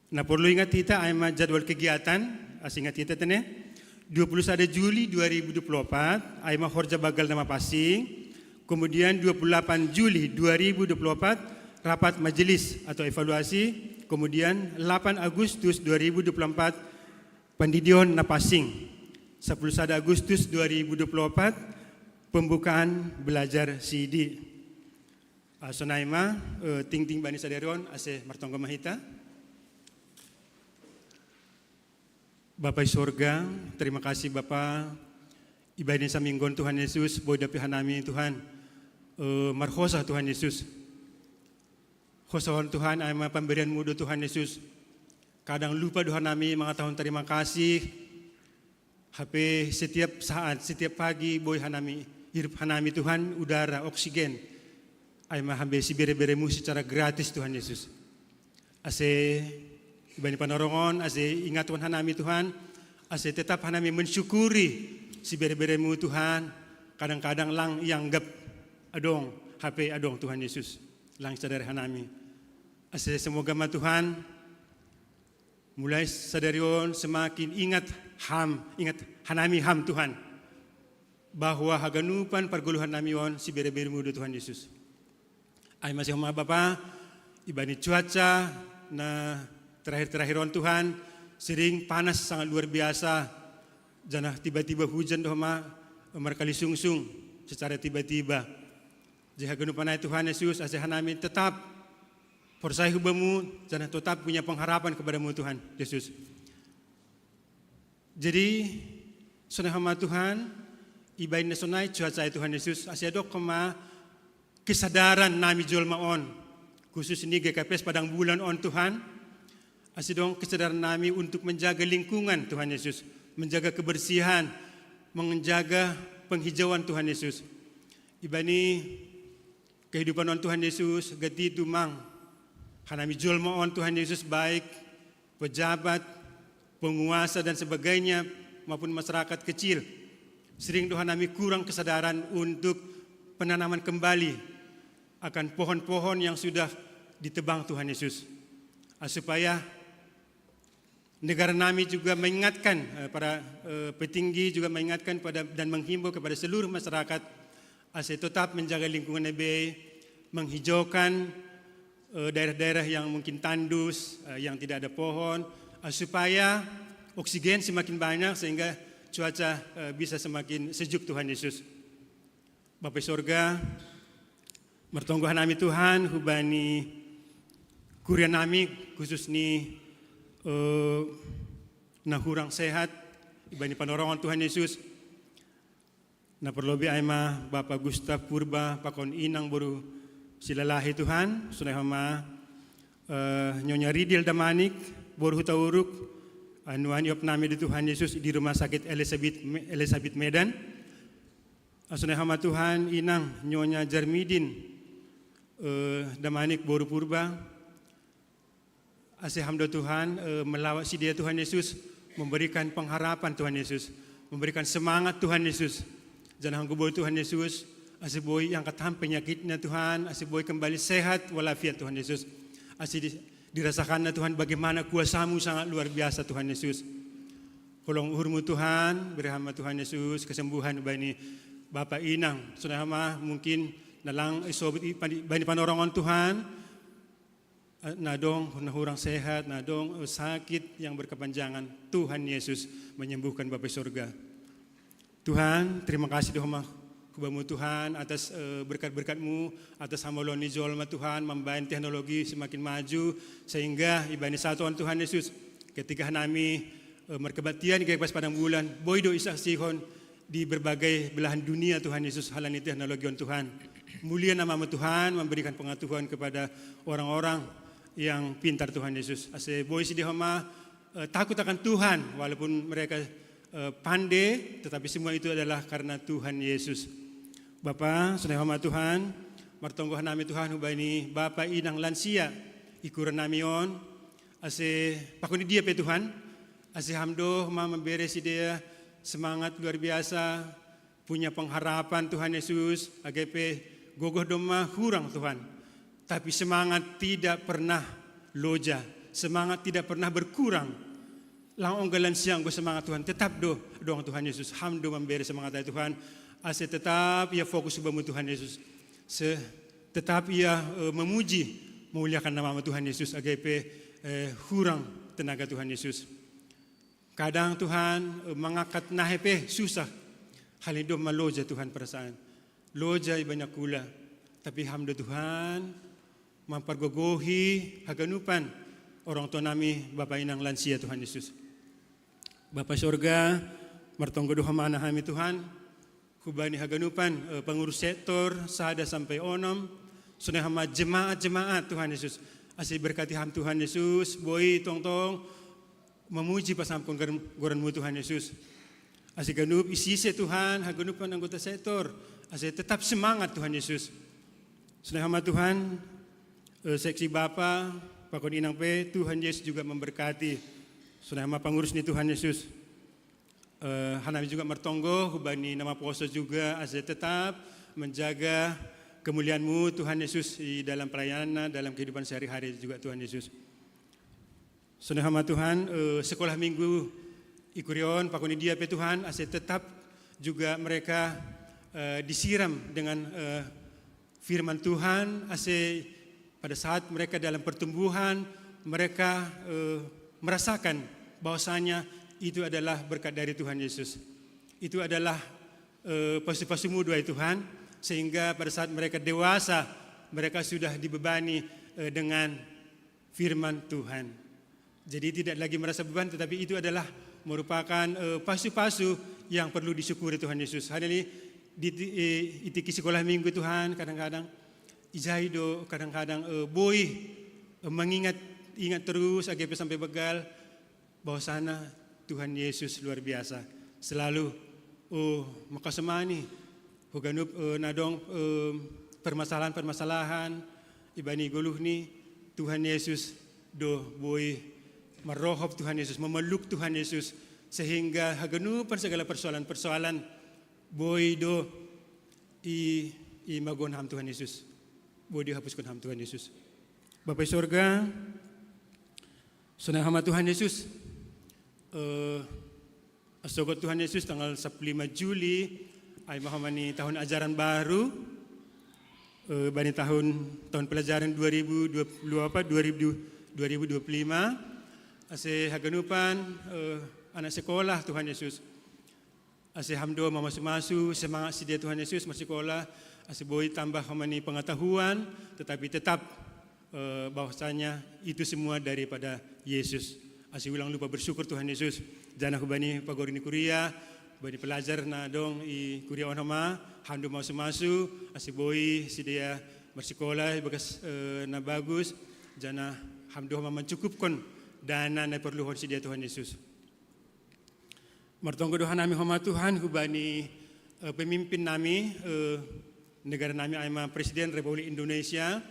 Na porlu ingat hita aima jadwal kegiatan, ase ingat hita tene, dua puluh sada Juli dua ribu dua puluh empat, aima horja bagal na mapansing, kemudian dua puluh delapan Juli dua ribu dua puluh empat, rapat majelis atau evaluasi, kemudian delapan Agustus dua ribu dua puluh empat, pandidihon na pansing, sepuluh sada Agustus dua ribu dua puluh empat, pembukaan belajar sidi. Sonai ma, tingting bani sadarion ase martonggo ma hita. Bapa i sorga, terima kasih Bapa, ibani saminggon Tuhan Yesus boi dapi hanami Tuhan, marhosa Tuhan Yesus. Hosa on Tuhan ai ma pamberianmu do Tuhan Yesus. Kadang lupa do hanami mangatahon terima kasih. Hape setiap saat, setiap pagi boi hanami, irup hanami Tuhan udara, oksigen. Ai ma hambe sibereberemu secara gratis Tuhan Yesus. Ase ibani panorongon ase ingatkon hanami Tuhan, ase tetap hanami mensyukuri sibereberemu Tuhan. Kadang-kadang lang ianggap adong, hape adong Tuhan Yesus lang sadari hanami. Ase semoga ma Tuhan, mulai sadari on semakin ingat ham, ingat hanami ham Tuhan, bahwa haganupan pargoluhan nami on sibereberemu do Tuhan Yesus. Ai ma sihoma Bapa, ibani cuaca na terakhir-terakhir on Tuhan, sering panas sangat luar biasa, janah tiba-tiba hujan do homa markali sungsung secara tiba-tiba. Jadi haganupan ai Tuhan Yesus ase hanami tetap porsaya hu Bamu, janah tetap punya pengharapan kepada-Mu Tuhan Yesus. Jadi sonai homa Tuhan, ibani na sonai cuaca ai Tuhan Yesus, ase adong homa kesadaran nami jolma on, khusus ni G K P S Padang Bulan on Tuhan, ase adong kesadaran nami untuk menjaga lingkungan Tuhan Yesus, menjaga kebersihan, menjaga penghijauan Tuhan Yesus. Ibani kehidupan on Tuhan Yesus, gati tumang hanami jolma on Tuhan Yesus, baik pejabat, penguasa dan sebagainya, maupun masyarakat kecil. Sering do hanami kurang kesadaran untuk penanaman kembali akan pohon-pohon yang sudah ditebang Tuhan Yesus. Ah, supaya negara nami juga mengingatkan, eh, para, eh, petinggi juga mengingatkan pada dan menghimbau kepada seluruh masyarakat ase tetap menjaga lingkungan na bei, menghijaukan, eh, daerah-daerah yang mungkin tandus, eh, yang tidak ada pohon, eh, supaya oksigen semakin banyak sehingga cuaca, eh, bisa semakin sejuk Tuhan Yesus. Bapa i sorga, martonggo hanami Tuhan hubani kuria nami, khusus ni, eh, na hurang sehat, ibani panorongon Tuhan Yesus. Na parlobei ai ma Bapa Gustav Purba pakon inang boru Silalahi Tuhan, sonai homa, eh, Nyonya Ridil Damanik boru Hutauruk, eh, nuan iop nami do Tuhan Yesus di Rumah Sakit Elizabeth, Elizabeth Medan. Ah, sonai homa Tuhan inang Nyonya Jarmidin, eh, Damanik boru Purba. Ase ham do Tuhan, eh, melawat sidea Tuhan Yesus, memberikan pengharapan Tuhan Yesus, memberikan semangat Tuhan Yesus. Janah anggo boi Tuhan Yesus, ase boi iangkat ham penyakitna Tuhan, ase boi kembali sehat walafiat Tuhan Yesus. Ase di, dirasakanna Tuhan bagaimana kuasa-Mu sangat luar biasa Tuhan Yesus. Holong uhur-Mu Tuhan, bere ham ma Tuhan Yesus kesembuhan bani Bapa inang. Sonai homa mungkin na lang isobut ibani panorongon Tuhan, eh, na adong na hurang sehat, na adong, eh, sakit yang berkepanjangan. Tuhan Yesus menyembuhkan Bapa i sorga. Tuhan, terima kasih do homa hu Bamu Tuhan atas, eh, berkat-berkat-Mu, atas hamaolon ni jolma Tuhan, mambahen teknologi semakin maju, sehingga ibani satuan Tuhan Yesus, ketika hanami, eh, markebaktian i G K P S Padang Bulan, boi do isaksihon di berbagai belahan dunia Tuhan Yesus, halani teknologi on Tuhan. Mulia nama-Mu Tuhan, memberikan pengetahuan kepada orang-orang yang pintar Tuhan Yesus. Ase boi sidea homa, eh, takut akan Tuhan, walaupun mereka, eh, pande, tetapi semua itu adalah karena Tuhan Yesus. Bapa, sonai homa Tuhan, martonggo hanami Tuhan hubani Bapa inang lansia i kuria nami on, ase pakon dia pe Tuhan, ase ham do homa mambere sidea semangat luar biasa, punya pengharapan Tuhan Yesus, age pe gogoh domma hurang Tuhan. Tapi semangat tidak pernah loja, semangat tidak pernah berkurang. Lang ongga lansia anggo semangat Tuhan, tetap do adong Tuhan Yesus, ham do mambere semangat ai Tuhan, ase tetap ia fokus hu Bamu Tuhan Yesus. Se-, tetap ia, eh, memuji, memuliakan nama-Mu Tuhan Yesus, age pe, eh, hurang tenaga Tuhan Yesus. Kadang Tuhan, eh, mangangkat nahe pe susah. Halani domma loja Tuhan perasaan. Loja ibana kula. Tapi ham do Tuhan, mampargogohi haganupan orang tua nami, bapa inang lansia, Tuhan Yesus. Bapa sorga, martonggo do homa hami Tuhan, hubani haganupan eh, pengurus sektor sada sampai onom, sonai homa jemaat-jemaat, Tuhan Yesus. Ase berkati ham, Tuhan Yesus, boi tongtong memuji pasangaphon goran-mu, Tuhan Yesus. Ase ganup isise, Tuhan, haganupan anggota sektor, ase tetap semangat, Tuhan Yesus. Sonai homa, Tuhan, eh, seksi bapa, pakon inang pe, Tuhan Yesus juga memberkati. Sonai homa pengurus ni, Tuhan Yesus. Eh, hanami juga martonggo hubani na maposo juga, ase tetap menjaga kemuliaan-Mu, Tuhan Yesus, di dalam pelayanan, dalam kehidupan sehari-hari juga, Tuhan Yesus. Sonai homa, Tuhan, eh, sekolah minggu i kuria on, pakon i dia pe, Tuhan, ase tetap juga mereka eh, disiram dengan eh, firman Tuhan, ase pada saat mereka dalam pertumbuhan, mereka eh, merasakan bahwasanya itu adalah berkat dari Tuhan Yesus. Itu adalah eh, pasu-pasu-Mu, duhai Tuhan, sehingga pada saat mereka dewasa, mereka sudah dibebani eh, dengan firman Tuhan. Jadi tidak lagi merasa beban, tetapi itu adalah merupakan eh, pasu-pasu yang perlu disyukuri, Tuhan Yesus. Hari ini di, di eh, itiki sekolah minggu, Tuhan, kadang-kadang ijai do, kadang-kadang eh, boi eh, mengingat, ingat terus age pe sampai begal, bahwasana Tuhan Yesus luar biasa. Selalu oh makasomani, haganup eh, na adong eh, permasalahan-permasalahan ibani goluh ni, Tuhan Yesus do boi marrohop, Tuhan Yesus, memeluk, Tuhan Yesus, sehingga haganupan segala persoalan-persoalan boi do i, i magoan ham, Tuhan Yesus. Boi do ihapuskon ham, Tuhan Yesus. Bapa i sorga, sonai homa, Tuhan Yesus. Eh, asogot, Tuhan Yesus, tanggal sampulu lima Juli, ai ma homa ni tahun ajaran baru, eh, bani tahun, tahun pelajaran dua ribu dua puluh apa, dua ribu, dua ribu dua puluh lima, ase haganupan eh, anak sekolah, Tuhan Yesus. Ase ham do mamasu-masu semangat sidea, Tuhan Yesus, marsikola, ase boi tambah homa ni pengetahuan, tetapi tetap eh, bahwasanya itu semua daripada Yesus. Ase ulang lupa bersyukur, Tuhan Yesus. Janah hubani pagori ni kuria, hubani pelajar na adong i kuria on homa, ham do masu-masu, ase boi sidea marsikola ibagas eh, na bagus, janah ham do homa mancukupkon dana na iporluhon sidea, Tuhan Yesus. Martonggo do hanami homa, Tuhan, hubani eh, pemimpin nami, eh, negara nami, ai ma Presiden Republik Indonesia,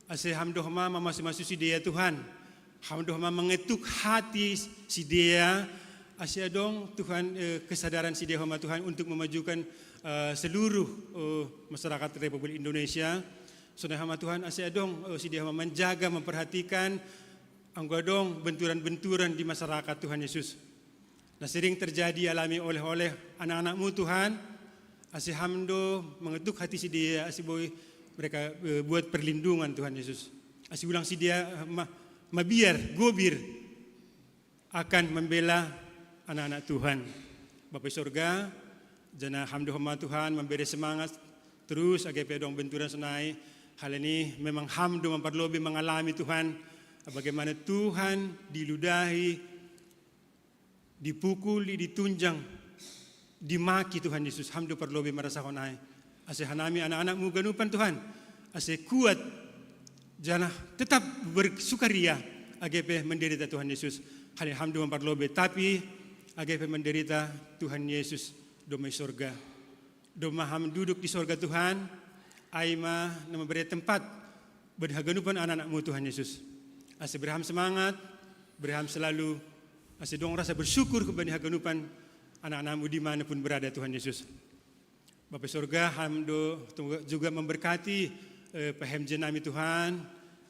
ase ham do homa mamasu-masu sidea, Tuhan. Ham do homa mengetuk hati sidea, ase adong, Tuhan, eh, kesadaran sidea homa, Tuhan, untuk memajukan eh, seluruh eh, masyarakat Republik Indonesia. Sonai homa, Tuhan, ase adong eh, sidea homa menjaga, memperhatikan anggo adong benturan-benturan di masyarakat, Tuhan Yesus. Na sering terjadi alami oleh-oleh anak-anak-Mu, Tuhan, ase ham do mengetuk hati sidea, ase boi mereka eh, buat perlindungan, Tuhan Yesus. Ase ulang sidea eh, ma, mabiar, gobir akan membela anak-anak Tuhan. Bapa i sorga, janah ham do homa, Tuhan, memberi semangat terus age pe adong benturan sonai. Hal ini memang ham do mamparlobei mengalami, Tuhan, bagaimana Tuhan diludahi, dipukuli, ditunjang, dimaki, Tuhan Yesus, ham do parlobei marasakon ai. Ase hanami anak-anak-Mu ganupan, Tuhan, ase kuat, janah tetap bersukaria age pe menderita, Tuhan Yesus. Hal ini ham do mamparlobei, tapi age pe menderita, Tuhan Yesus do ma i sorga. Domma ham duduk di sorga, Tuhan, ai ma na mambere tempat bani haganupan anak-anak-Mu, Tuhan Yesus. Ase bere ham semangat, bere ham selalu ase adong rasa bersyukur hubani haganupan anak-anak-Mu di mana pun berada, Tuhan Yesus. Bapa i sorga, ham do juga memberkati eh, P H M J nami, Tuhan,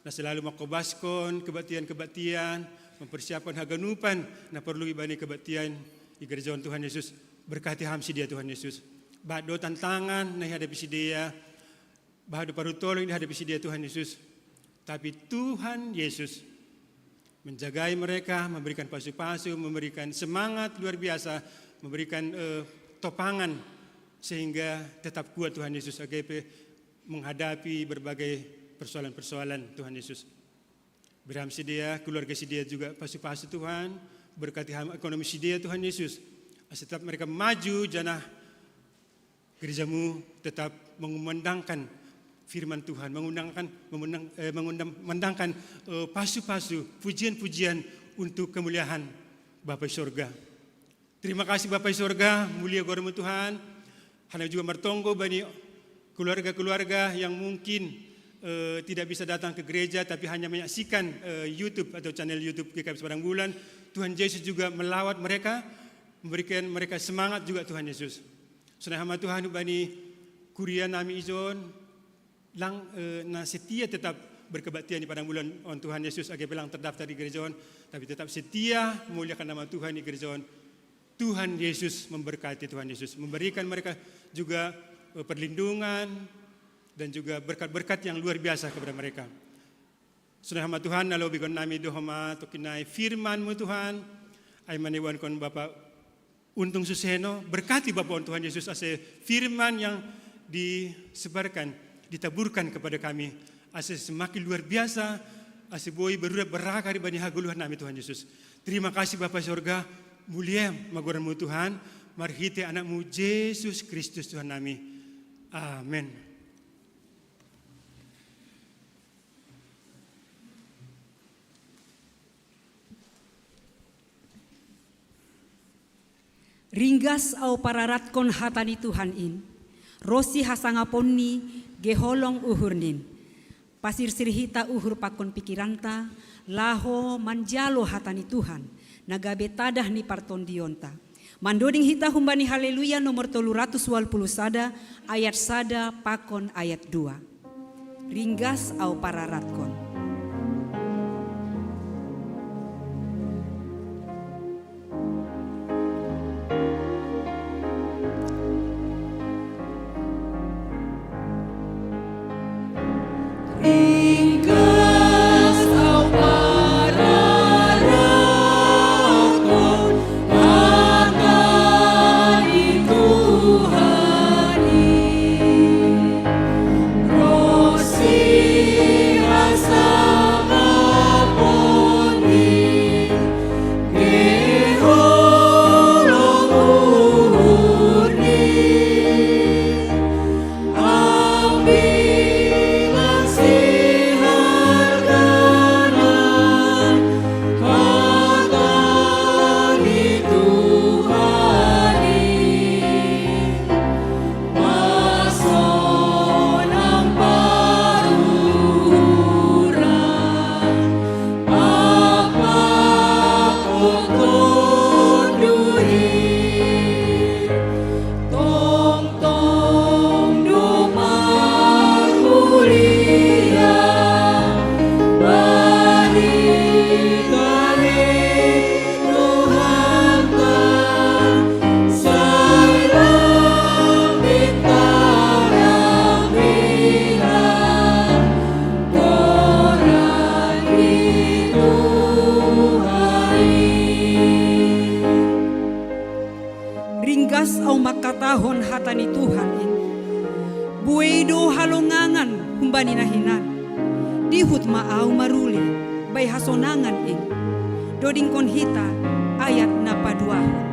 na selalu mangkobaskon kebaktian-kebaktian, mempersiapkan haganupan na porlu ibani kebaktian i gereja on, Tuhan Yesus. Berkati ham sidea, Tuhan Yesus. Bahat do tantangan na ihadapi sidea, bahat do parutolon na ihadapi sidea, Tuhan Yesus. Tapi Tuhan Yesus menjagai mereka, memberikan pasu-pasu, memberikan semangat luar biasa, memberikan eh, topangan sehingga tetap kuat, Tuhan Yesus, age pe menghadapi berbagai persoalan-persoalan, Tuhan Yesus. Beri ham si dia, keluarga si dia juga pasu-pasu, Tuhan. Berkati ham ekonomi si dia, Tuhan Yesus. Asa tetap mereka maju, janah gerejamu tetap mengumandangkan firman Tuhan, mengundangkan, memendang-, eh, mengundang-, mengundangkan, eh, pasu-pasu, pujian-pujian untuk kemuliaan Bapa di sorga. Terima kasih Bapa di sorga, mulia goarmu Tuhan. Hana juga martonggo bani keluarga-keluarga yang mungkin, eh, tidak bisa datang ke gereja tapi hanya menyaksikan, eh, YouTube atau channel YouTube G K P Padang Bulan. Tuhan Yesus juga melawat mereka, memberikan mereka semangat juga Tuhan Yesus. Sonai hamba Tuhan bani kuria nami ijon, lang, eh, na setia tetap berkebaktian di Padang Bulan on Tuhan Yesus, age pe lang terdaftar di gereja on, tapi tetap setia memuliakan nama Tuhan di gereja on. Tuhan Yesus memberkati, Tuhan Yesus memberikan mereka juga, eh, perlindungan dan juga berkat-berkat yang luar biasa kepada mereka. Sonai hamba Tuhan, na lobi gon nami do hamba toki nai firman-Mu Tuhan, ai maniwankon Bapa Untung Suseno, berkati Bapa on Tuhan Yesus, ase firman yang disebarkan, ditaburkan kepada kami, ase semakin luar biasa, ase boi berurap berakar bani hagoluhan nami Tuhan Yesus. Terima kasih Bapa sorga, mulia ma goarmu Tuhan, marhite Anak-Mu Yesus Kristus Tuhan nami. Amin. Ringgas ahu pararatkon hata ni Tuhan in, ronsi hasangaponni, geholong uhurnin. Pasirsir hita uhur pakon pikiranta, laho manjalo hata ni Tuhan, na gabe tadah ni partondionta. Mandoding hita humbani Haleluya nomor tolu ratus walu puluh sada, ayat sada pakon ayat dua. Ringgas ahu pararatkon. Ringgas ahu mangkatahon hata ni Tuhan in. Buei do halongangan humbani na hinan. Dihut ma ahu maruli bai hasonangan in. Dodingkon hita ayat na paduahon.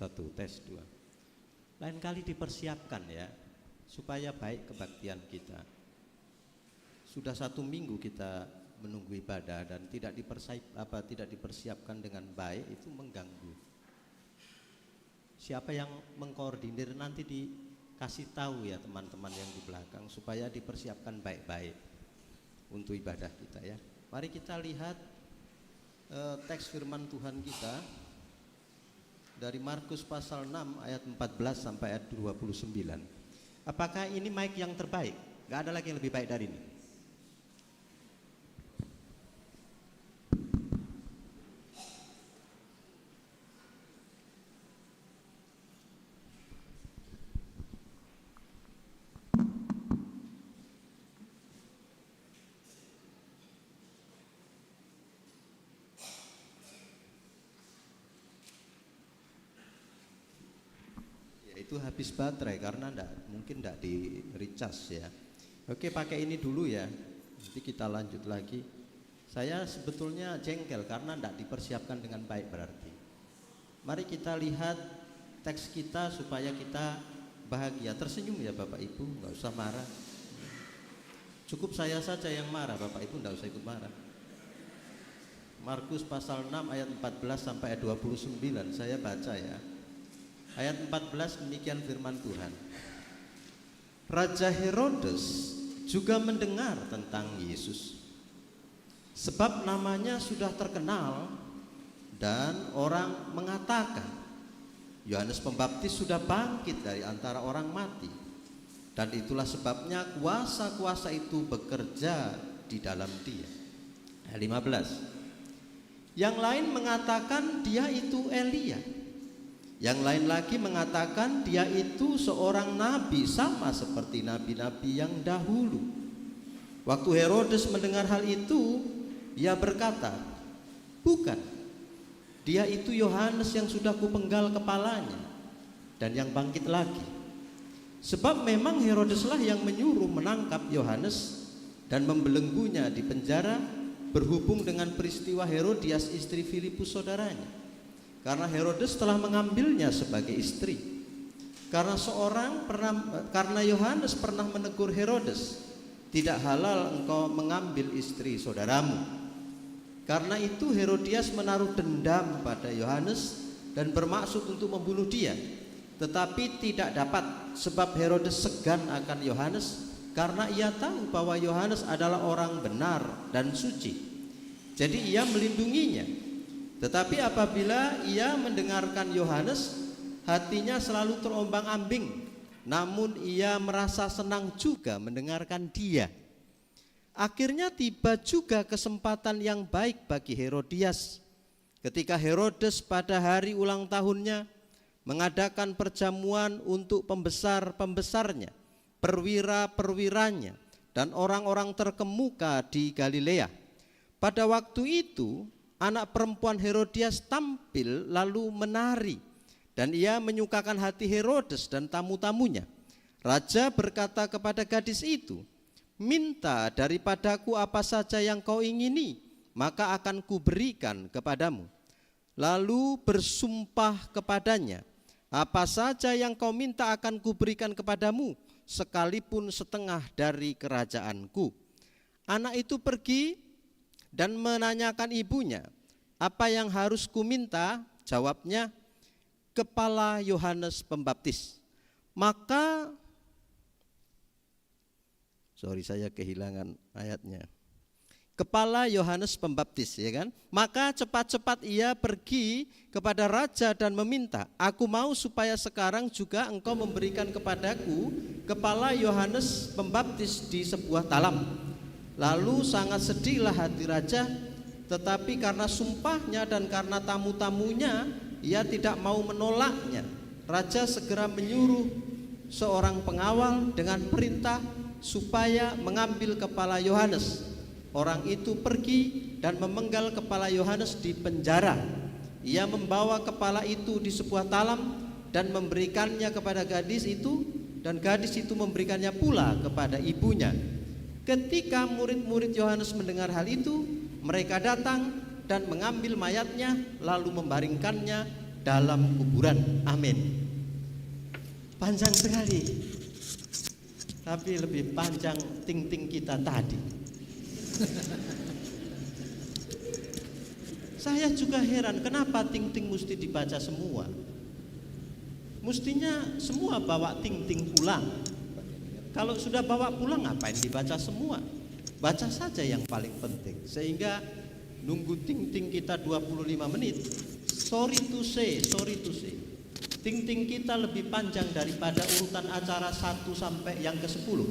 Satu, tes dua. Lain kali dipersiapkan ya, supaya baik kebaktian kita. Sudah satu minggu kita menunggu ibadah dan tidak dipersiap, apa, tidak dipersiapkan dengan baik, itu mengganggu. Siapa yang mengkoordinir nanti dikasih tahu ya teman-teman yang di belakang supaya dipersiapkan baik-baik untuk ibadah kita ya. Mari kita lihat eh, teks firman Tuhan kita dari Markus pasal enam ayat empat belas sampai ayat dua puluh sembilan. Apakah ini mic yang terbaik? Gak ada lagi yang lebih baik dari ini. Ya, itu habis baterai karena ndak, mungkin ndak di recharge ya. Oke, pakai ini dulu ya. Nanti kita lanjut lagi. Saya sebetulnya jengkel karena ndak dipersiapkan dengan baik berarti. Mari kita lihat teks kita supaya kita bahagia. Tersenyum ya Bapak Ibu, nggak usah marah. Cukup saya saja yang marah, Bapak Ibu nggak usah ikut marah. Markus pasal enam ayat empat belas sampai ayat dua puluh sembilan, saya baca ya. Ayat empat belas demikian firman Tuhan. Raja Herodes juga mendengar tentang Yesus. Sebab namanya sudah terkenal dan orang mengatakan, "Yohanes Pembaptis sudah bangkit dari antara orang mati." Dan itulah sebabnya kuasa-kuasa itu bekerja di dalam dia. Ayat lima belas. Yang lain mengatakan dia itu Elia. Yang lain lagi mengatakan dia itu seorang nabi sama seperti nabi-nabi yang dahulu. Waktu Herodes mendengar hal itu, ia berkata, "Bukan, dia itu Yohanes yang sudah kupenggal kepalanya dan yang bangkit lagi." Sebab memang Herodeslah yang menyuruh menangkap Yohanes dan membelenggunya di penjara berhubung dengan peristiwa Herodias istri Filipus saudaranya. Karena Herodes telah mengambilnya sebagai istri. Karena seorang pernah karena Yohanes pernah menegur Herodes, "Tidak halal engkau mengambil istri saudaramu." Karena itu Herodias menaruh dendam pada Yohanes dan bermaksud untuk membunuh dia. Tetapi tidak dapat, sebab Herodes segan akan Yohanes karena ia tahu bahwa Yohanes adalah orang benar dan suci. Jadi ia melindunginya. Tetapi apabila ia mendengarkan Yohanes, hatinya selalu terombang-ambing. Namun ia merasa senang juga mendengarkan dia. Akhirnya tiba juga kesempatan yang baik bagi Herodias. Ketika Herodes pada hari ulang tahunnya mengadakan perjamuan untuk pembesar-pembesarnya, perwira-perwiranya, dan orang-orang terkemuka di Galilea. Pada waktu itu, anak perempuan Herodias tampil lalu menari, dan ia menyukakan hati Herodes dan tamu-tamunya. Raja berkata kepada gadis itu, "Minta daripadaku apa saja yang kau ingini, maka akan kuberikan kepadamu." Lalu bersumpah kepadanya, "Apa saja yang kau minta akan kuberikan kepadamu, sekalipun setengah dari kerajaanku." Anak itu pergi dan menanyakan ibunya, "Apa yang harus kuminta?" Jawabnya, "Kepala Yohanes Pembaptis." Maka, sorry, saya kehilangan ayatnya. Kepala Yohanes Pembaptis, ya kan? Maka cepat-cepat ia pergi kepada raja dan meminta, "Aku mau supaya sekarang juga engkau memberikan kepadaku kepala Yohanes Pembaptis di sebuah talam." Lalu sangat sedihlah hati raja, tetapi karena sumpahnya dan karena tamu-tamunya, ia tidak mau menolaknya. Raja segera menyuruh seorang pengawal dengan perintah supaya mengambil kepala Yohanes. Orang itu pergi dan memenggal kepala Yohanes di penjara. Ia membawa kepala itu di sebuah talam dan memberikannya kepada gadis itu, dan gadis itu memberikannya pula kepada ibunya. Ketika murid-murid Yohanes mendengar hal itu, mereka datang dan mengambil mayatnya, lalu membaringkannya dalam kuburan. Amin. Panjang sekali. Tapi lebih panjang ting-ting kita tadi. Saya juga heran, kenapa ting-ting mesti dibaca semua? Mestinya semua bawa ting-ting pulang. Kalau sudah bawa pulang, ngapain dibaca semua? Baca saja yang paling penting. Sehingga nunggu ting-ting kita dua puluh lima menit. Sorry to say, sorry to say. Ting-ting kita lebih panjang daripada urutan acara satu sampai yang ke sepuluh.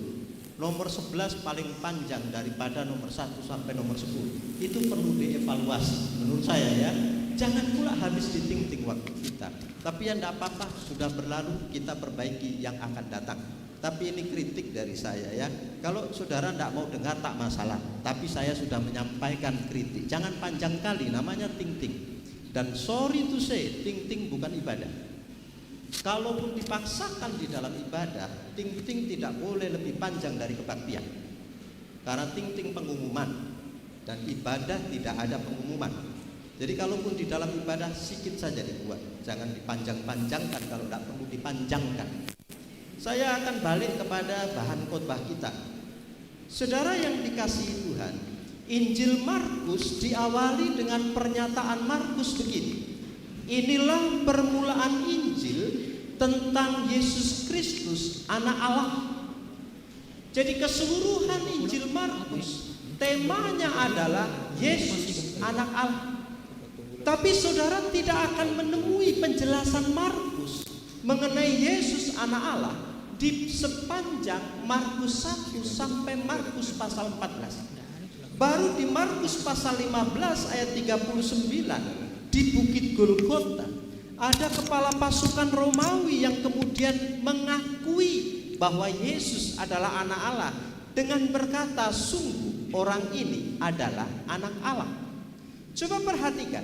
Nomor sebelas paling panjang daripada nomor satu sampai nomor sepuluh. Itu perlu dievaluasi menurut saya, ya. Jangan pula habis di ting-ting waktu kita. Tapi ya, ndak apa-apa, sudah berlalu, kita perbaiki yang akan datang. Tapi ini kritik dari saya, ya. Kalau saudara ndak mau dengar, tak masalah. Tapi saya sudah menyampaikan kritik. Jangan panjang kali, namanya ting-ting. Dan sorry to say, ting-ting bukan ibadah. Kalaupun dipaksakan di dalam ibadah, ting-ting tidak boleh lebih panjang dari kebaktian. Karena ting-ting pengumuman, dan ibadah tidak ada pengumuman. Jadi kalaupun di dalam ibadah, sikit saja dibuat, jangan dipanjang-panjangkan kalau tidak perlu dipanjangkan. Saya akan balik kepada bahan khotbah kita. Saudara yang dikasihi Tuhan, Injil Markus diawali dengan pernyataan Markus begini: "Inilah permulaan Injil tentang Yesus Kristus, Anak Allah." Jadi keseluruhan Injil Markus temanya adalah Yesus, Anak Allah. Tapi saudara tidak akan menemui penjelasan Markus mengenai Yesus, Anak Allah, di sepanjang Markus satu sampai Markus pasal empat belas. Baru di Markus pasal lima belas ayat tiga puluh sembilan, di Bukit Golgota, ada kepala pasukan Romawi yang kemudian mengakui bahwa Yesus adalah Anak Allah dengan berkata, "Sungguh orang ini adalah Anak Allah." Coba perhatikan,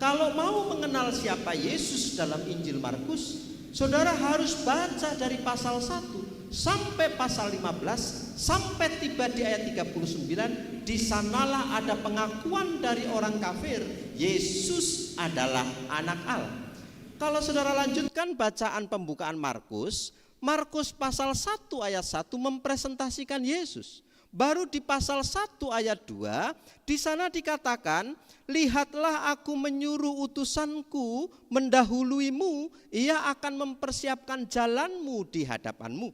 kalau mau mengenal siapa Yesus dalam Injil Markus, saudara harus baca dari pasal satu sampai pasal lima belas, sampai tiba di ayat tiga puluh sembilan. Di sanalah ada pengakuan dari orang kafir, Yesus adalah Anak Allah. Kalau saudara lanjutkan bacaan pembukaan Markus, Markus pasal satu ayat satu mempresentasikan Yesus. Baru di pasal satu ayat dua, di sana dikatakan, "Lihatlah, aku menyuruh utusanku mendahuluimu, ia akan mempersiapkan jalanmu di hadapanmu."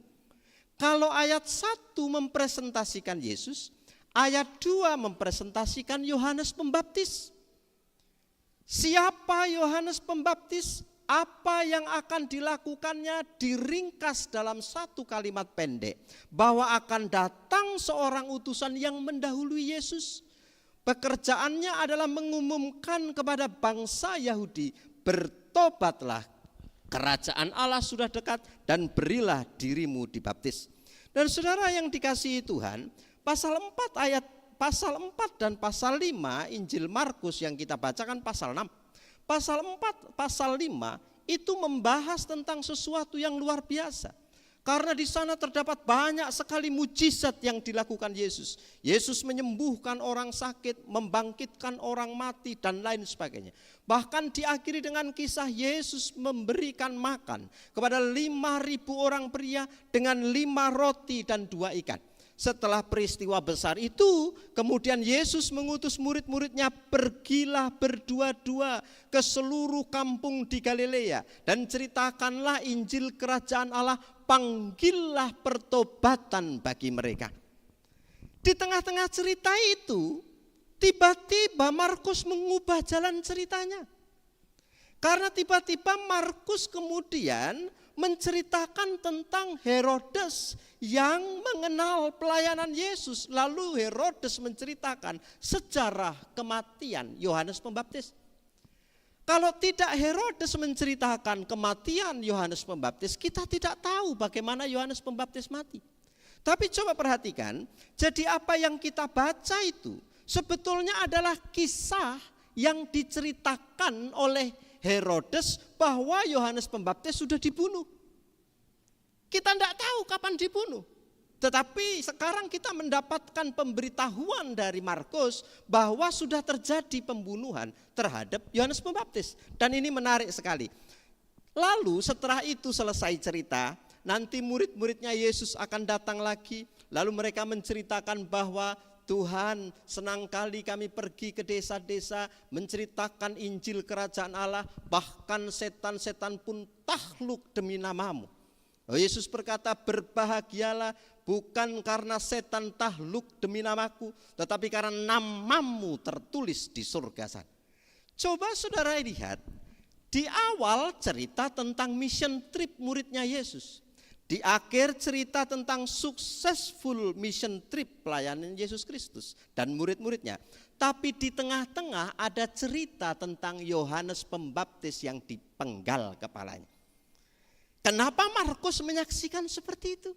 Kalau ayat satu mempresentasikan Yesus, ayat dua mempresentasikan Yohanes Pembaptis. Siapa Yohanes Pembaptis? Apa yang akan dilakukannya diringkas dalam satu kalimat pendek, bahwa akan datang seorang utusan yang mendahului Yesus. Pekerjaannya adalah mengumumkan kepada bangsa Yahudi, "Bertobatlah, kerajaan Allah sudah dekat, dan berilah dirimu dibaptis." Dan saudara yang dikasihi Tuhan, pasal empat ayat pasal empat dan pasal lima Injil Markus yang kita bacakan pasal enam. Pasal empat, pasal lima itu membahas tentang sesuatu yang luar biasa. Karena di sana terdapat banyak sekali mujizat yang dilakukan Yesus. Yesus menyembuhkan orang sakit, membangkitkan orang mati, dan lain sebagainya. Bahkan diakhiri dengan kisah Yesus memberikan makan kepada lima ribu orang pria dengan lima roti dan dua ikan. Setelah peristiwa besar itu, kemudian Yesus mengutus murid-muridnya, "Pergilah berdua-dua ke seluruh kampung di Galilea dan ceritakanlah Injil Kerajaan Allah, panggillah pertobatan bagi mereka." Di tengah-tengah cerita itu, tiba-tiba Markus mengubah jalan ceritanya. Karena tiba-tiba Markus kemudian menceritakan tentang Herodes yang mengenal pelayanan Yesus. Lalu Herodes menceritakan sejarah kematian Yohanes Pembaptis. Kalau tidak Herodes menceritakan kematian Yohanes Pembaptis, kita tidak tahu bagaimana Yohanes Pembaptis mati. Tapi coba perhatikan, jadi apa yang kita baca itu sebetulnya adalah kisah yang diceritakan oleh Herodes bahwa Yohanes Pembaptis sudah dibunuh. Kita tidak tahu kapan dibunuh. Tetapi sekarang kita mendapatkan pemberitahuan dari Markus bahwa sudah terjadi pembunuhan terhadap Yohanes Pembaptis. Dan ini menarik sekali. Lalu setelah itu selesai cerita, nanti murid-muridnya Yesus akan datang lagi. Lalu mereka menceritakan bahwa, "Tuhan, senang kali kami pergi ke desa-desa menceritakan Injil Kerajaan Allah, bahkan setan-setan pun takluk demi namamu." Oh, Yesus berkata, "Berbahagialah bukan karena setan takluk demi namaku, tetapi karena namamu tertulis di surga sana." Coba saudara lihat, di awal cerita tentang mission trip muridnya Yesus. Di akhir cerita tentang successful mission trip pelayanan Yesus Kristus dan murid-muridnya. Tapi di tengah-tengah ada cerita tentang Yohanes Pembaptis yang dipenggal kepalanya. Kenapa Markus menyaksikan seperti itu?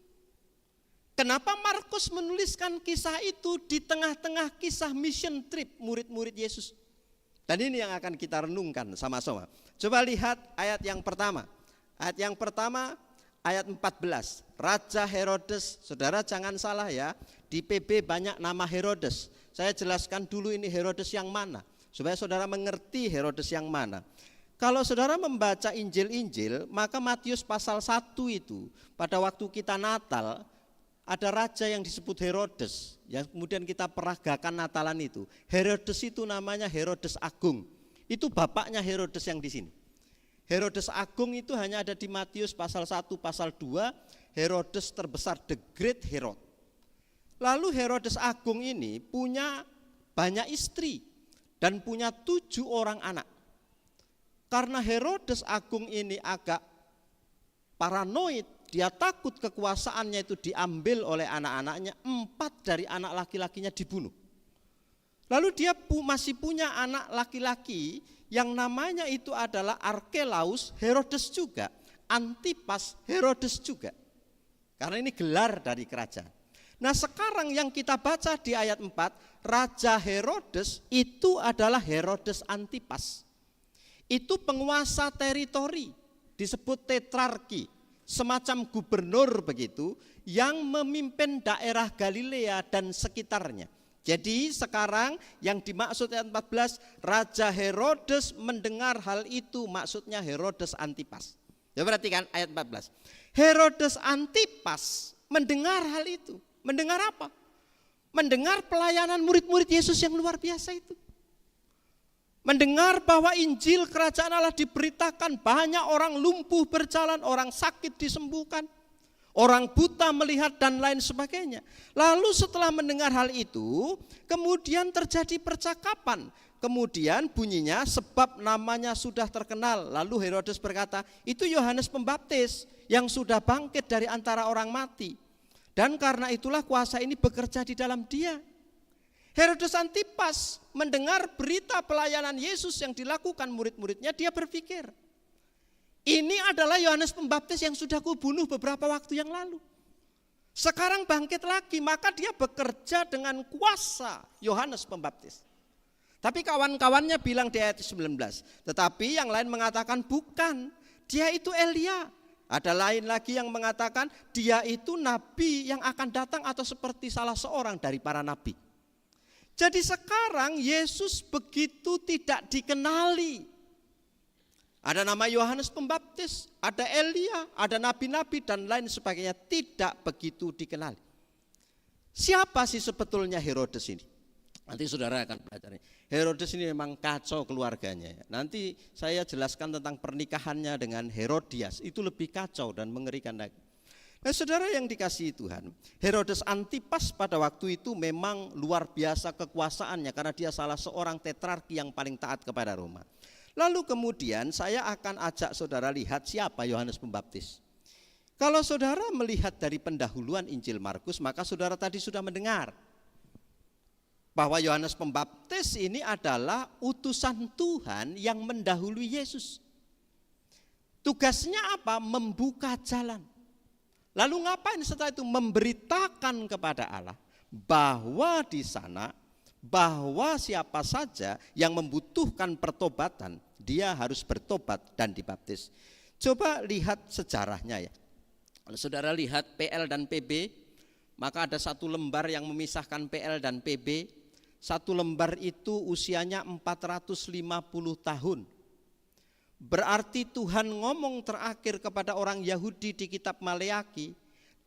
Kenapa Markus menuliskan kisah itu di tengah-tengah kisah mission trip murid-murid Yesus? Dan ini yang akan kita renungkan sama-sama. Coba lihat ayat yang pertama. Ayat yang pertama, ayat empat belas. Raja Herodes, saudara jangan salah ya, di P B banyak nama Herodes. Saya jelaskan dulu ini Herodes yang mana, supaya saudara mengerti Herodes yang mana. Kalau saudara membaca Injil-Injil, maka Matius pasal satu itu, pada waktu kita Natal, ada raja yang disebut Herodes, yang kemudian kita peragakan Natalan itu. Herodes itu namanya Herodes Agung. Itu bapaknya Herodes yang di sini. Herodes Agung itu hanya ada di Matius pasal satu, pasal dua, Herodes terbesar, the great Herod. Lalu Herodes Agung ini punya banyak istri dan punya tujuh orang anak. Karena Herodes Agung ini agak paranoid, dia takut kekuasaannya itu diambil oleh anak-anaknya, empat dari anak laki-lakinya dibunuh. Lalu dia pu-, masih punya anak laki-laki yang namanya itu adalah Arkelaus Herodes juga, Antipas Herodes juga. Karena ini gelar dari kerajaan. Nah, sekarang yang kita baca di ayat empat, Raja Herodes itu adalah Herodes Antipas. Itu penguasa teritori, disebut tetrarki, semacam gubernur begitu, yang memimpin daerah Galilea dan sekitarnya. Jadi sekarang yang dimaksud ayat empat belas, Raja Herodes mendengar hal itu, maksudnya Herodes Antipas. Ya, perhatikan ayat empat belas. Herodes Antipas mendengar hal itu. Mendengar apa? Mendengar pelayanan murid-murid Yesus yang luar biasa itu. Mendengar bahwa Injil Kerajaan Allah diberitakan, banyak orang lumpuh berjalan, orang sakit disembuhkan, orang buta melihat, dan lain sebagainya. Lalu setelah mendengar hal itu, kemudian terjadi percakapan. Kemudian bunyinya, "Sebab namanya sudah terkenal." Lalu Herodes berkata, "Itu Yohanes Pembaptis yang sudah bangkit dari antara orang mati. Dan karena itulah kuasa ini bekerja di dalam dia." Herodes Antipas mendengar berita pelayanan Yesus yang dilakukan murid-muridnya, dia berpikir, "Ini adalah Yohanes Pembaptis yang sudah kubunuh beberapa waktu yang lalu. Sekarang bangkit lagi," maka dia bekerja dengan kuasa Yohanes Pembaptis. Tapi kawan-kawannya bilang di ayat sembilan belas, tetapi yang lain mengatakan, "Bukan, dia itu Elia." Ada lain lagi yang mengatakan, "Dia itu nabi yang akan datang atau seperti salah seorang dari para nabi." Jadi sekarang Yesus begitu tidak dikenali. Ada nama Yohanes Pembaptis, ada Elia, ada nabi-nabi dan lain sebagainya, tidak begitu dikenali. Siapa sih sebetulnya Herodes ini? Nanti saudara akan pelajari. Herodes ini memang kacau keluarganya. Nanti saya jelaskan tentang pernikahannya dengan Herodias. Itu lebih kacau dan mengerikan lagi. Nah, saudara yang dikasihi Tuhan, Herodes Antipas pada waktu itu memang luar biasa kekuasaannya karena dia salah seorang tetrarki yang paling taat kepada Roma. Lalu kemudian saya akan ajak saudara lihat siapa Yohanes Pembaptis. Kalau saudara melihat dari pendahuluan Injil Markus, maka saudara tadi sudah mendengar bahwa Yohanes Pembaptis ini adalah utusan Tuhan yang mendahului Yesus. Tugasnya apa? Membuka jalan. Lalu ngapain setelah itu? Memberitakan kepada Allah bahwa di sana, bahwa siapa saja yang membutuhkan pertobatan, dia harus bertobat dan dibaptis. Coba lihat sejarahnya ya. Kalau saudara lihat P L dan P B, Maka ada satu lembar yang memisahkan P L dan P B. Satu lembar itu usianya empat ratus lima puluh tahun. Berarti Tuhan ngomong terakhir kepada orang Yahudi di kitab Maleaki,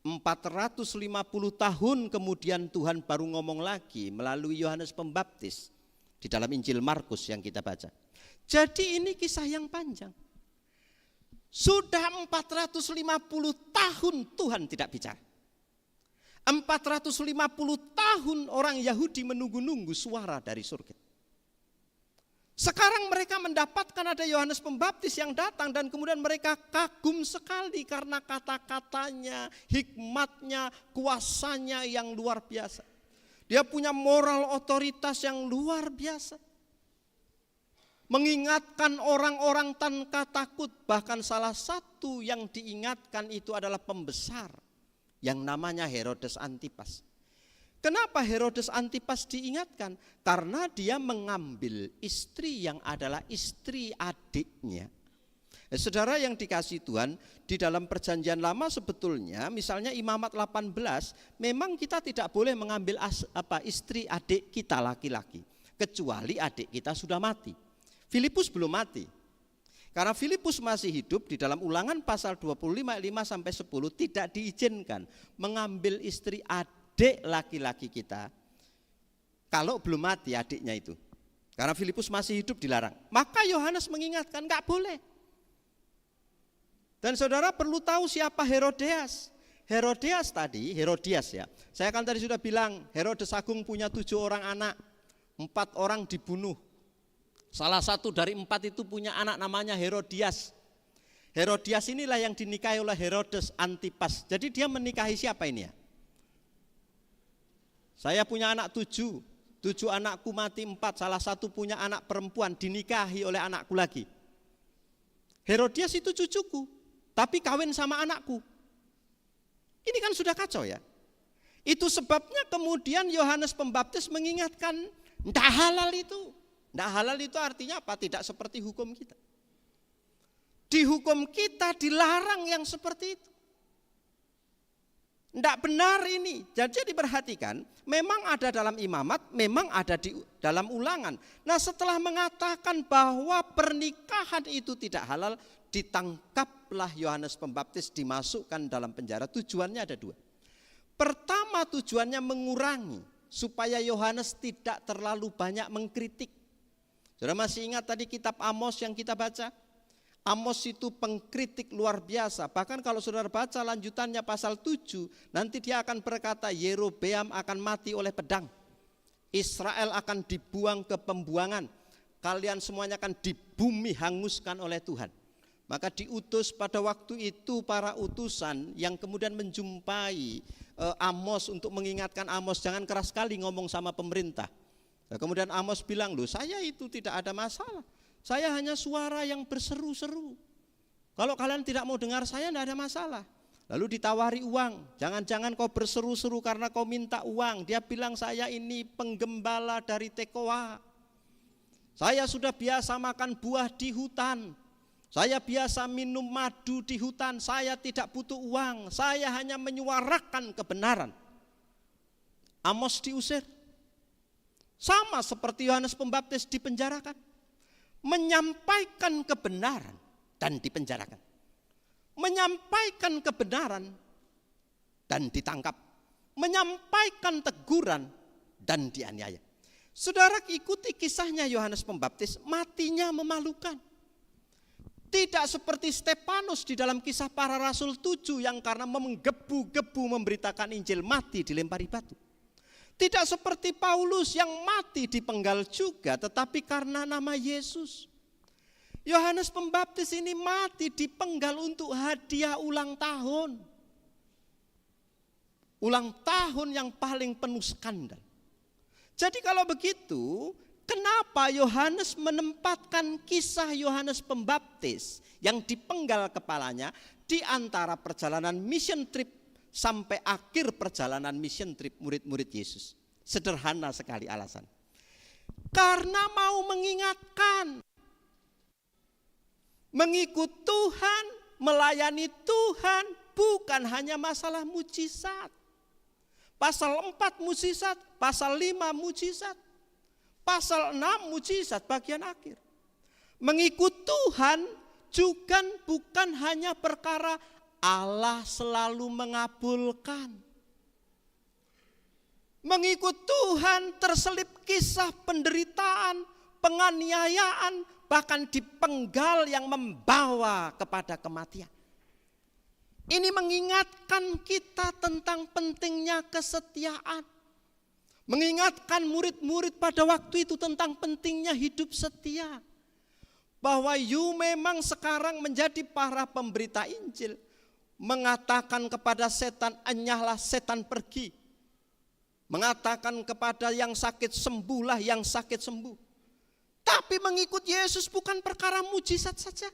empat ratus lima puluh tahun kemudian Tuhan baru ngomong lagi melalui Yohanes Pembaptis di dalam Injil Markus yang kita baca. Jadi ini kisah yang panjang. Sudah empat ratus lima puluh tahun Tuhan tidak bicara. Empat ratus lima puluh tahun orang Yahudi menunggu-nunggu suara dari surga. Sekarang mereka mendapatkan ada Yohanes Pembaptis yang datang dan kemudian mereka kagum sekali karena kata-katanya, hikmatnya, kuasanya yang luar biasa. Dia punya moral otoritas yang luar biasa. Mengingatkan orang-orang tanpa takut, bahkan salah satu yang diingatkan itu adalah pembesar yang namanya Herodes Antipas. Kenapa Herodes Antipas diingatkan? Karena dia mengambil istri yang adalah istri adiknya. Eh, saudara yang dikasihi Tuhan, di dalam perjanjian lama sebetulnya misalnya Imamat delapan belas, memang kita tidak boleh mengambil as, apa, istri adik kita laki-laki, kecuali adik kita sudah mati. Filipus belum mati. Karena Filipus masih hidup, di dalam Ulangan pasal dua puluh lima ayat lima sampai sepuluh tidak diizinkan mengambil istri adik laki-laki kita kalau belum mati adiknya itu. Karena Filipus masih hidup dilarang. Maka Yohanes mengingatkan, nggak boleh. Dan saudara perlu tahu siapa Herodias. Herodias tadi, Herodias ya. Saya kan tadi sudah bilang, Herodes Agung punya tujuh orang anak, empat orang dibunuh. Salah satu dari empat itu punya anak namanya Herodias. Herodias inilah yang dinikahi oleh Herodes Antipas. Jadi dia menikahi siapa ini ya? Saya punya anak tujuh, tujuh anakku mati empat, salah satu punya anak perempuan dinikahi oleh anakku lagi. Herodias itu cucuku, tapi kawin sama anakku. Ini kan sudah kacau ya. Itu sebabnya kemudian Yohanes Pembaptis mengingatkan, ndak halal itu. Ndak halal itu artinya apa? Tidak seperti hukum kita. Di hukum kita dilarang yang seperti itu. Ndak benar ini. Jadi diperhatikan, memang ada dalam Imamat, memang ada di dalam Ulangan. Nah, setelah mengatakan bahwa pernikahan itu tidak halal, ditangkaplah Yohanes Pembaptis, dimasukkan dalam penjara. Tujuannya ada dua. Pertama, tujuannya mengurangi supaya Yohanes tidak terlalu banyak mengkritik. Saudara masih ingat tadi kitab Amos yang kita baca? Amos itu pengkritik luar biasa. Bahkan kalau saudara baca lanjutannya pasal tujuh, nanti dia akan berkata, Yerobeam akan mati oleh pedang. Israel akan dibuang ke pembuangan. Kalian semuanya akan di bumi hanguskan oleh Tuhan. Maka diutus pada waktu itu para utusan yang kemudian menjumpai eh, Amos untuk mengingatkan Amos, jangan keras sekali ngomong sama pemerintah. Nah, kemudian Amos bilang, loh, saya itu tidak ada masalah. Saya hanya suara yang berseru-seru. Kalau kalian tidak mau dengar saya, tidak ada masalah. Lalu ditawari uang. Jangan-jangan kau berseru-seru karena kau minta uang. Dia bilang, saya ini penggembala dari Tekoa. Saya sudah biasa makan buah di hutan. Saya biasa minum madu di hutan. Saya tidak butuh uang. Saya hanya menyuarakan kebenaran. Amos diusir. Sama seperti Yohanes Pembaptis dipenjarakan. Menyampaikan kebenaran dan dipenjarakan. Menyampaikan kebenaran dan ditangkap. Menyampaikan teguran dan dianiaya. Saudara ikuti kisahnya Yohanes Pembaptis, matinya memalukan. Tidak seperti Stefanus di dalam kisah para rasul tujuh yang karena menggebu-gebu memberitakan Injil mati dilempari batu. Tidak seperti Paulus yang mati dipenggal juga, tetapi karena nama Yesus. Yohanes Pembaptis ini mati dipenggal untuk hadiah ulang tahun. Ulang tahun yang paling penuh skandal. Jadi kalau begitu, kenapa Yohanes menempatkan kisah Yohanes Pembaptis yang dipenggal kepalanya di antara perjalanan mission trip sampai akhir perjalanan mission trip murid-murid Yesus? Sederhana sekali alasan. Karena mau mengingatkan. Mengikut Tuhan, melayani Tuhan bukan hanya masalah mujizat. Pasal empat mujizat, pasal lima mujizat, pasal enam mujizat bagian akhir. Mengikut Tuhan juga bukan hanya perkara Allah selalu mengabulkan. Mengikut Tuhan terselip kisah penderitaan, penganiayaan, bahkan dipenggal yang membawa kepada kematian. Ini mengingatkan kita tentang pentingnya kesetiaan. Mengingatkan murid-murid pada waktu itu tentang pentingnya hidup setia. Bahwa you memang sekarang menjadi para pemberita Injil. Mengatakan kepada setan, "Enyahlah setan, pergi." Mengatakan kepada yang sakit, "Sembuhlah yang sakit, sembuh." Tapi mengikut Yesus bukan perkara mujizat saja.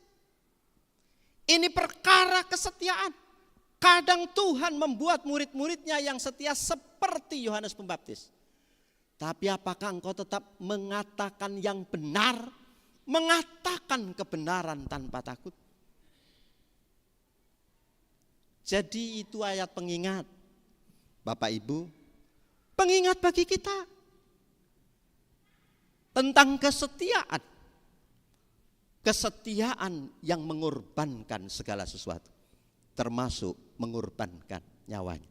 Ini perkara kesetiaan. Kadang Tuhan membuat murid-muridnya yang setia seperti Yohanes Pembaptis. Tapi apakah engkau tetap mengatakan yang benar, mengatakan kebenaran tanpa takut? Jadi itu ayat pengingat, Bapak Ibu, pengingat bagi kita tentang kesetiaan. Kesetiaan yang mengorbankan segala sesuatu, termasuk mengorbankan nyawanya.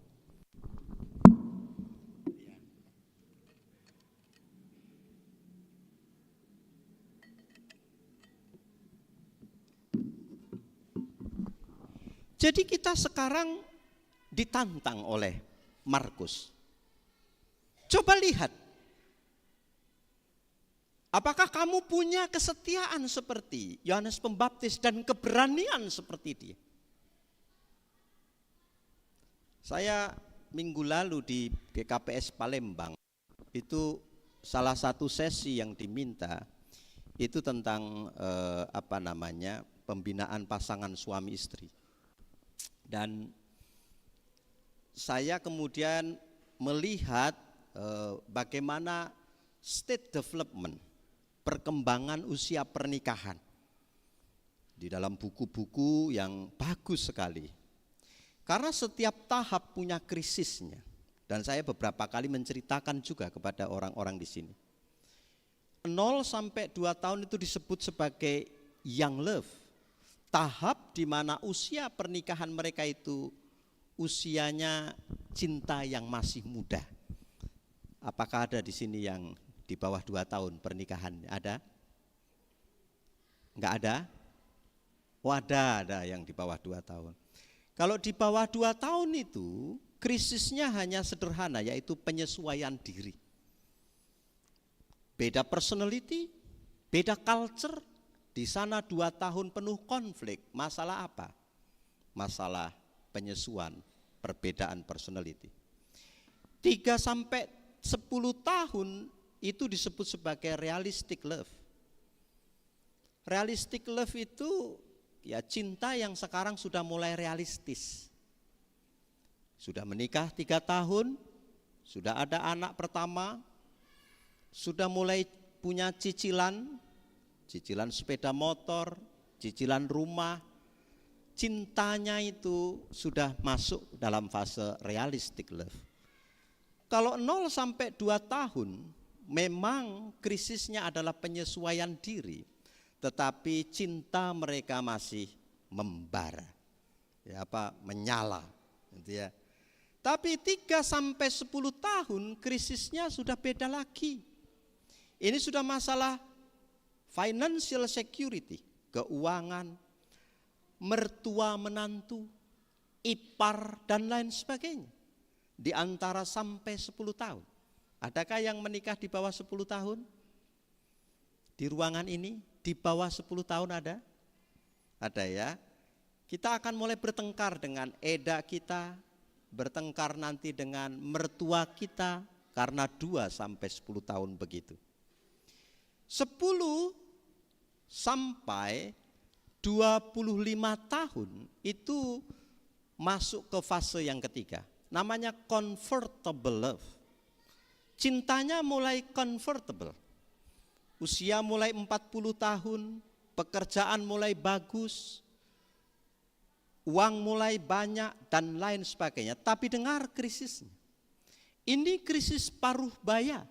Jadi kita sekarang ditantang oleh Markus. Coba lihat, apakah kamu punya kesetiaan seperti Yohanes Pembaptis dan keberanian seperti dia? Saya minggu lalu di G K P S Palembang, itu salah satu sesi yang diminta itu tentang eh, apa namanya, pembinaan pasangan suami istri. Dan saya kemudian melihat eh, bagaimana state development, perkembangan usia pernikahan di dalam buku-buku yang bagus sekali. Karena setiap tahap punya krisisnya. Dan saya beberapa kali menceritakan juga kepada orang-orang di sini. Nol sampai dua tahun itu disebut sebagai young love. Tahap di mana usia pernikahan mereka itu usianya cinta yang masih muda. Apakah ada di sini yang di bawah dua tahun pernikahan? Ada? Enggak ada? Oh, ada, ada yang di bawah dua tahun. Kalau di bawah dua tahun itu, krisisnya hanya sederhana, yaitu penyesuaian diri. Beda personality, beda culture, di sana dua tahun penuh konflik. Masalah apa? Masalah penyesuaian, perbedaan personality. Tiga sampai sepuluh tahun itu disebut sebagai realistic love. Realistic love itu ya cinta yang sekarang sudah mulai realistis. Sudah menikah tiga tahun, sudah ada anak pertama, sudah mulai punya cicilan, cicilan sepeda motor, cicilan rumah. Cintanya itu sudah masuk dalam fase realistic love. Kalau nol sampai dua tahun, memang krisisnya adalah penyesuaian diri, tetapi cinta mereka masih membara. Ya, apa, menyala, gitu ya. Tapi tiga sampai sepuluh tahun krisisnya sudah beda lagi. Ini sudah masalah financial security, keuangan, mertua menantu, ipar dan lain sebagainya. Di antara sampai sepuluh tahun. Adakah yang menikah di bawah sepuluh tahun? Di ruangan ini, di bawah sepuluh tahun ada? Ada ya. Kita akan mulai bertengkar dengan eda kita, bertengkar nanti dengan mertua kita karena dua sampai sepuluh tahun begitu. Sepuluh sampai dua puluh lima tahun itu masuk ke fase yang ketiga. Namanya convertible love. Cintanya mulai convertible. Usia mulai empat puluh tahun, pekerjaan mulai bagus, uang mulai banyak dan lain sebagainya. Tapi dengar krisisnya. Ini krisis paruh baya.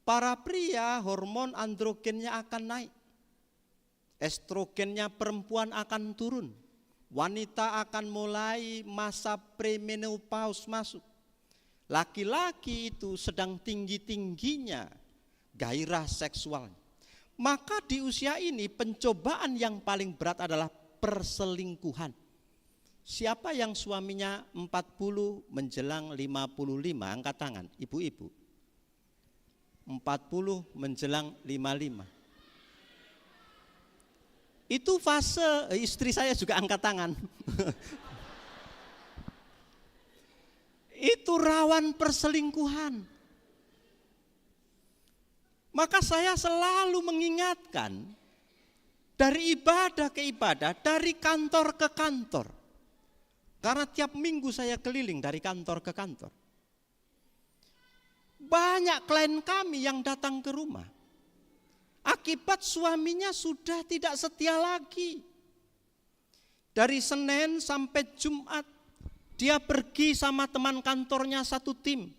Para pria, hormon androgennya akan naik. Estrogennya perempuan akan turun. Wanita akan mulai masa premenopause masuk. Laki-laki itu sedang tinggi-tingginya gairah seksual. Maka di usia ini pencobaan yang paling berat adalah perselingkuhan. Siapa yang suaminya empat puluh menjelang lima puluh lima, angkat tangan, ibu-ibu. Empat puluh menjelang lima lima. Itu fase, eh, istri saya juga angkat tangan. Itu rawan perselingkuhan. Maka saya selalu mengingatkan, dari ibadah ke ibadah, dari kantor ke kantor. Karena tiap minggu saya keliling dari kantor ke kantor. Banyak klien kami yang datang ke rumah akibat suaminya sudah tidak setia lagi. Dari Senin sampai Jumat, dia pergi sama teman kantornya satu tim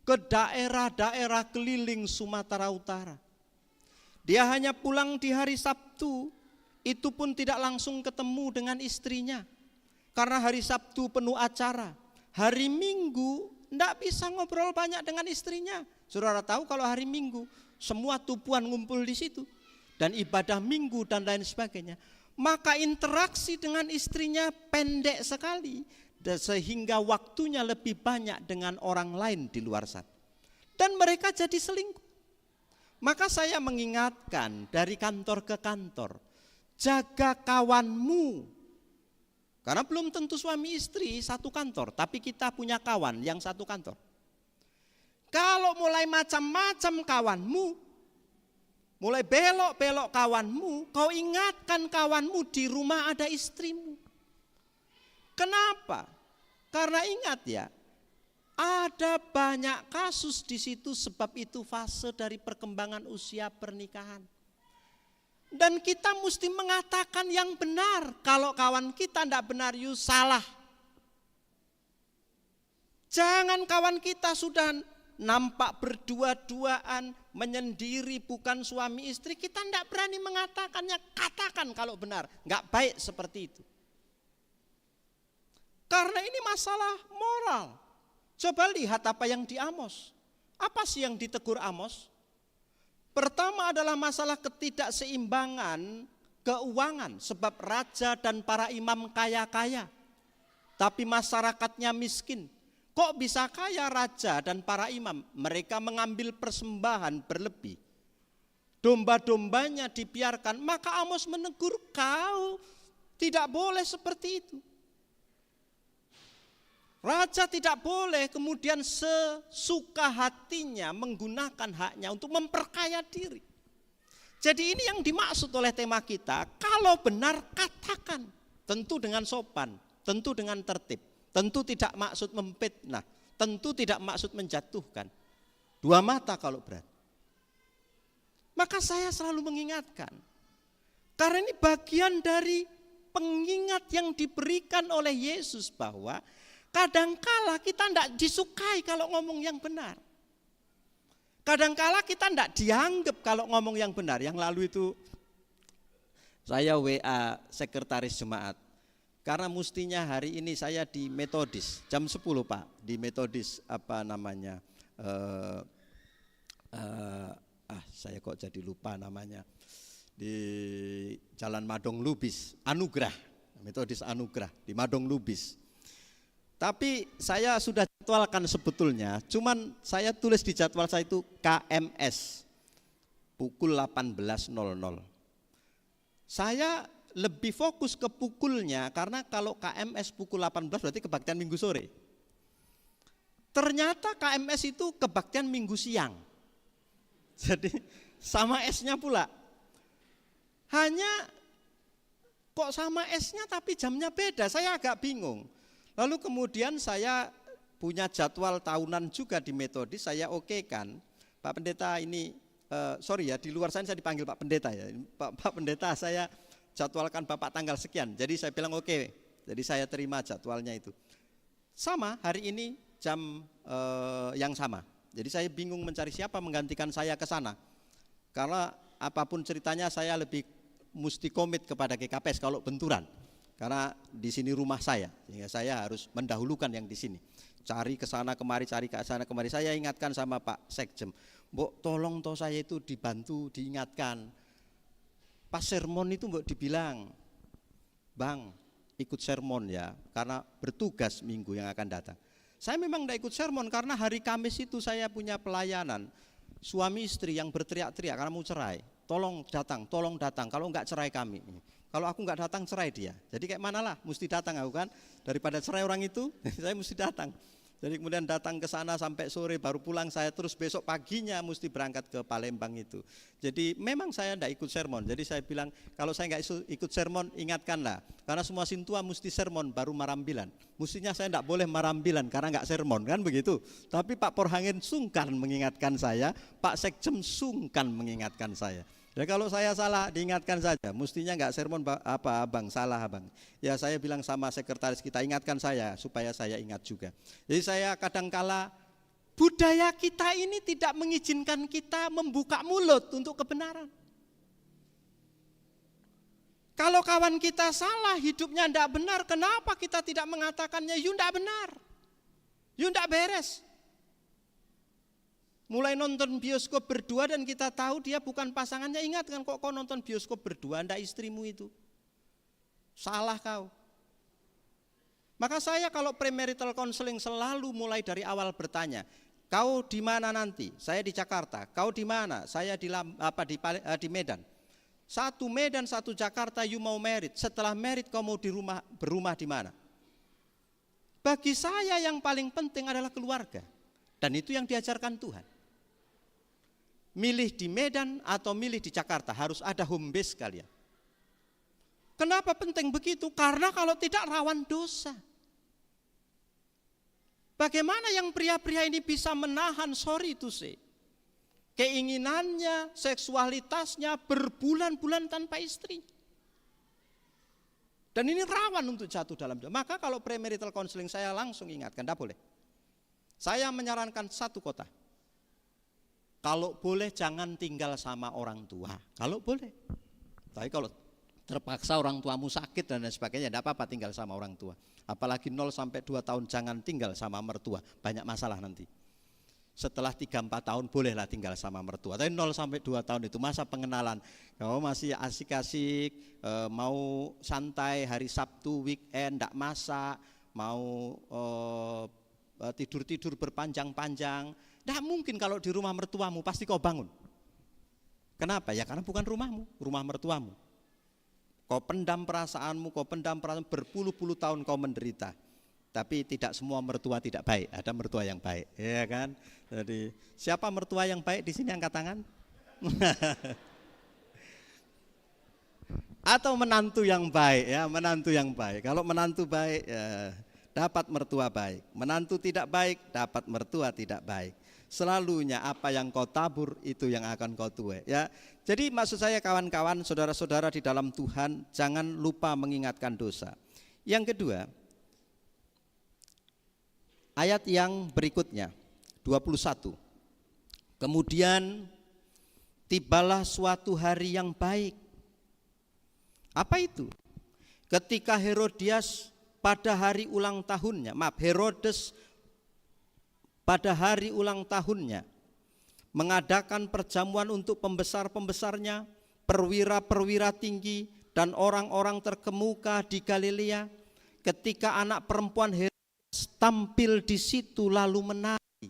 ke daerah-daerah keliling Sumatera Utara. Dia hanya pulang di hari Sabtu, itu pun tidak langsung ketemu dengan istrinya. Karena hari Sabtu penuh acara. Hari Minggu ndak bisa ngobrol banyak dengan istrinya. Saudara tahu, kalau hari Minggu semua tubuhan ngumpul di situ dan ibadah Minggu dan lain sebagainya. Maka interaksi dengan istrinya pendek sekali, sehingga waktunya lebih banyak dengan orang lain di luar sana. Dan mereka jadi selingkuh. Maka saya mengingatkan dari kantor ke kantor, jaga kawanmu. Karena belum tentu suami istri satu kantor, tapi kita punya kawan yang satu kantor. Kalau mulai macam-macam kawanmu, mulai belok-belok kawanmu, kau ingatkan kawanmu di rumah ada istrimu. Kenapa? Karena ingat ya, ada banyak kasus di situ, sebab itu fase dari perkembangan usia pernikahan. Dan kita mesti mengatakan yang benar. Kalau kawan kita tidak benar, you salah. Jangan kawan kita sudah nampak berdua-duaan, menyendiri, bukan suami istri, kita tidak berani mengatakannya. Katakan kalau benar, nggak baik seperti itu. Karena ini masalah moral. Coba lihat apa yang di Amos. Apa sih yang ditegur Amos? Pertama adalah masalah ketidakseimbangan keuangan, sebab raja dan para imam kaya-kaya, tapi masyarakatnya miskin. Kok bisa kaya raja dan para imam? Mereka mengambil persembahan berlebih. Domba-dombanya dibiarkan. Maka Amos menegur, kau tidak boleh seperti itu. Raja tidak boleh kemudian sesuka hatinya menggunakan haknya untuk memperkaya diri. Jadi ini yang dimaksud oleh tema kita, kalau benar katakan, tentu dengan sopan, tentu dengan tertib, tentu tidak maksud memfitnah, tentu tidak maksud menjatuhkan. Dua mata kalau berat. Maka saya selalu mengingatkan, karena ini bagian dari pengingat yang diberikan oleh Yesus bahwa kadangkala kita tidak disukai kalau ngomong yang benar. Kadangkala kita tidak dianggap kalau ngomong yang benar. Yang lalu itu saya W A sekretaris jemaat. Karena mestinya hari ini saya di Metodis, jam sepuluh, Pak, di Metodis, apa namanya, eh, eh, ah, saya kok jadi lupa namanya, di Jalan Madong Lubis, Anugerah, Metodis Anugerah, di Madong Lubis. Tapi saya sudah jadwalkan sebetulnya, cuman saya tulis di jadwal saya itu K M S, pukul delapan belas nol nol. Saya lebih fokus ke pukulnya, karena kalau K M S pukul delapan belas berarti kebaktian Minggu sore. Ternyata K M S itu kebaktian Minggu siang. Jadi sama S-nya pula. Hanya kok sama S-nya tapi jamnya beda, saya agak bingung. Lalu kemudian saya punya jadwal tahunan juga di Metodis, saya okekan. Pak Pendeta, ini, eh, sorry ya, di luar sana saya dipanggil Pak Pendeta ya. Pak, Pak Pendeta, saya jadwalkan Bapak tanggal sekian. Jadi saya bilang oke. Jadi saya terima jadwalnya itu. Sama hari ini jam eh, yang sama. Jadi saya bingung mencari siapa menggantikan saya ke sana. Karena apapun ceritanya saya lebih mesti komit kepada G K P S kalau benturan. Karena di sini rumah saya, sehingga saya harus mendahulukan yang di sini. Cari ke sana kemari, cari ke sana kemari. Saya ingatkan sama Pak Sekjem, "Mbok, tolong toh saya itu dibantu, diingatkan." Pas sermon itu, mbok, dibilang, "Bang, ikut sermon ya, karena bertugas minggu yang akan datang." Saya memang tidak ikut sermon karena hari Kamis itu saya punya pelayanan suami istri yang berteriak-teriak karena mau cerai. "Tolong datang, tolong datang, kalau enggak cerai kami. Kalau aku enggak datang, cerai dia." Jadi kayak manalah, mesti datang aku kan. Daripada cerai orang itu, saya mesti datang. Jadi kemudian datang ke sana sampai sore, baru pulang saya, terus besok paginya mesti berangkat ke Palembang itu. Jadi memang saya tidak ikut sermon. Jadi saya bilang, "Kalau saya nggak isu- ikut sermon, ingatkanlah. Karena semua sintua mesti sermon baru marambilan. Mestinya saya tidak boleh marambilan karena nggak sermon," kan begitu. Tapi Pak Porhangin sungkan mengingatkan saya, Pak Sekjem sungkan mengingatkan saya. Ya, kalau saya salah, diingatkan saja. Mestinya nggak sermon, ba- apa, abang, salah, abang. Ya, saya bilang sama sekretaris kita, "Ingatkan saya supaya saya ingat juga." Jadi saya kadangkala, budaya kita ini tidak mengizinkan kita membuka mulut untuk kebenaran. Kalau kawan kita salah, hidupnya tidak benar, kenapa kita tidak mengatakannya? "You tidak benar, you tidak beres." Mulai nonton bioskop berdua dan kita tahu dia bukan pasangannya, ingat kan, "Kok kau nonton bioskop berdua, ndak istrimu itu? Salah kau." Maka saya kalau premarital counseling selalu mulai dari awal bertanya, "Kau di mana nanti?" "Saya di Jakarta." "Kau di mana?" "Saya di Lam- apa di, Pale- eh, di Medan." "Satu Medan, satu Jakarta, you mau married. Setelah married, kau mau di rumah, berumah di mana?" Bagi saya yang paling penting adalah keluarga. Dan itu yang diajarkan Tuhan. Milih di Medan atau milih di Jakarta, harus ada home base kalian. Kenapa penting begitu? Karena kalau tidak, rawan dosa. Bagaimana yang pria-pria ini bisa menahan, sorry to say, keinginannya, seksualitasnya berbulan-bulan tanpa istri? Dan ini rawan untuk jatuh dalam dosa. Maka kalau premarital counseling, saya langsung ingatkan, tidak boleh. Saya menyarankan satu kota. Kalau boleh, jangan tinggal sama orang tua. Kalau boleh. Tapi kalau terpaksa orang tuamu sakit dan lain sebagainya, tidak apa-apa tinggal sama orang tua. Apalagi nol sampai dua tahun, jangan tinggal sama mertua. Banyak masalah nanti. Setelah tiga empat tahun, bolehlah tinggal sama mertua. Tapi nol sampai dua tahun itu masa pengenalan. Kamu masih asik-asik, eh, mau santai, hari Sabtu, weekend, ndak masak, mau eh, eh, tidur-tidur berpanjang-panjang. Ndak mungkin kalau di rumah mertuamu, pasti kau bangun. Kenapa? Ya karena bukan rumahmu, rumah mertuamu. Kau pendam perasaanmu, kau pendam perasaan, berpuluh-puluh tahun kau menderita. Tapi tidak semua mertua tidak baik, ada mertua yang baik, ya kan? Jadi siapa mertua yang baik di sini, angkat tangan? Atau menantu yang baik, ya, menantu yang baik. Kalau menantu baik, ya, dapat mertua baik. Menantu tidak baik, dapat mertua tidak baik. Selalunya apa yang kau tabur, itu yang akan kau tuai, ya. Jadi maksud saya, kawan-kawan, saudara-saudara di dalam Tuhan, jangan lupa mengingatkan dosa. Yang kedua, ayat yang berikutnya, dua puluh satu. Kemudian tibalah suatu hari yang baik. Apa itu? Ketika Herodias pada hari ulang tahunnya, maaf, Herodes pada hari ulang tahunnya mengadakan perjamuan untuk pembesar-pembesarnya, perwira-perwira tinggi, dan orang-orang terkemuka di Galilea. Ketika anak perempuan Herodes tampil di situ lalu menari.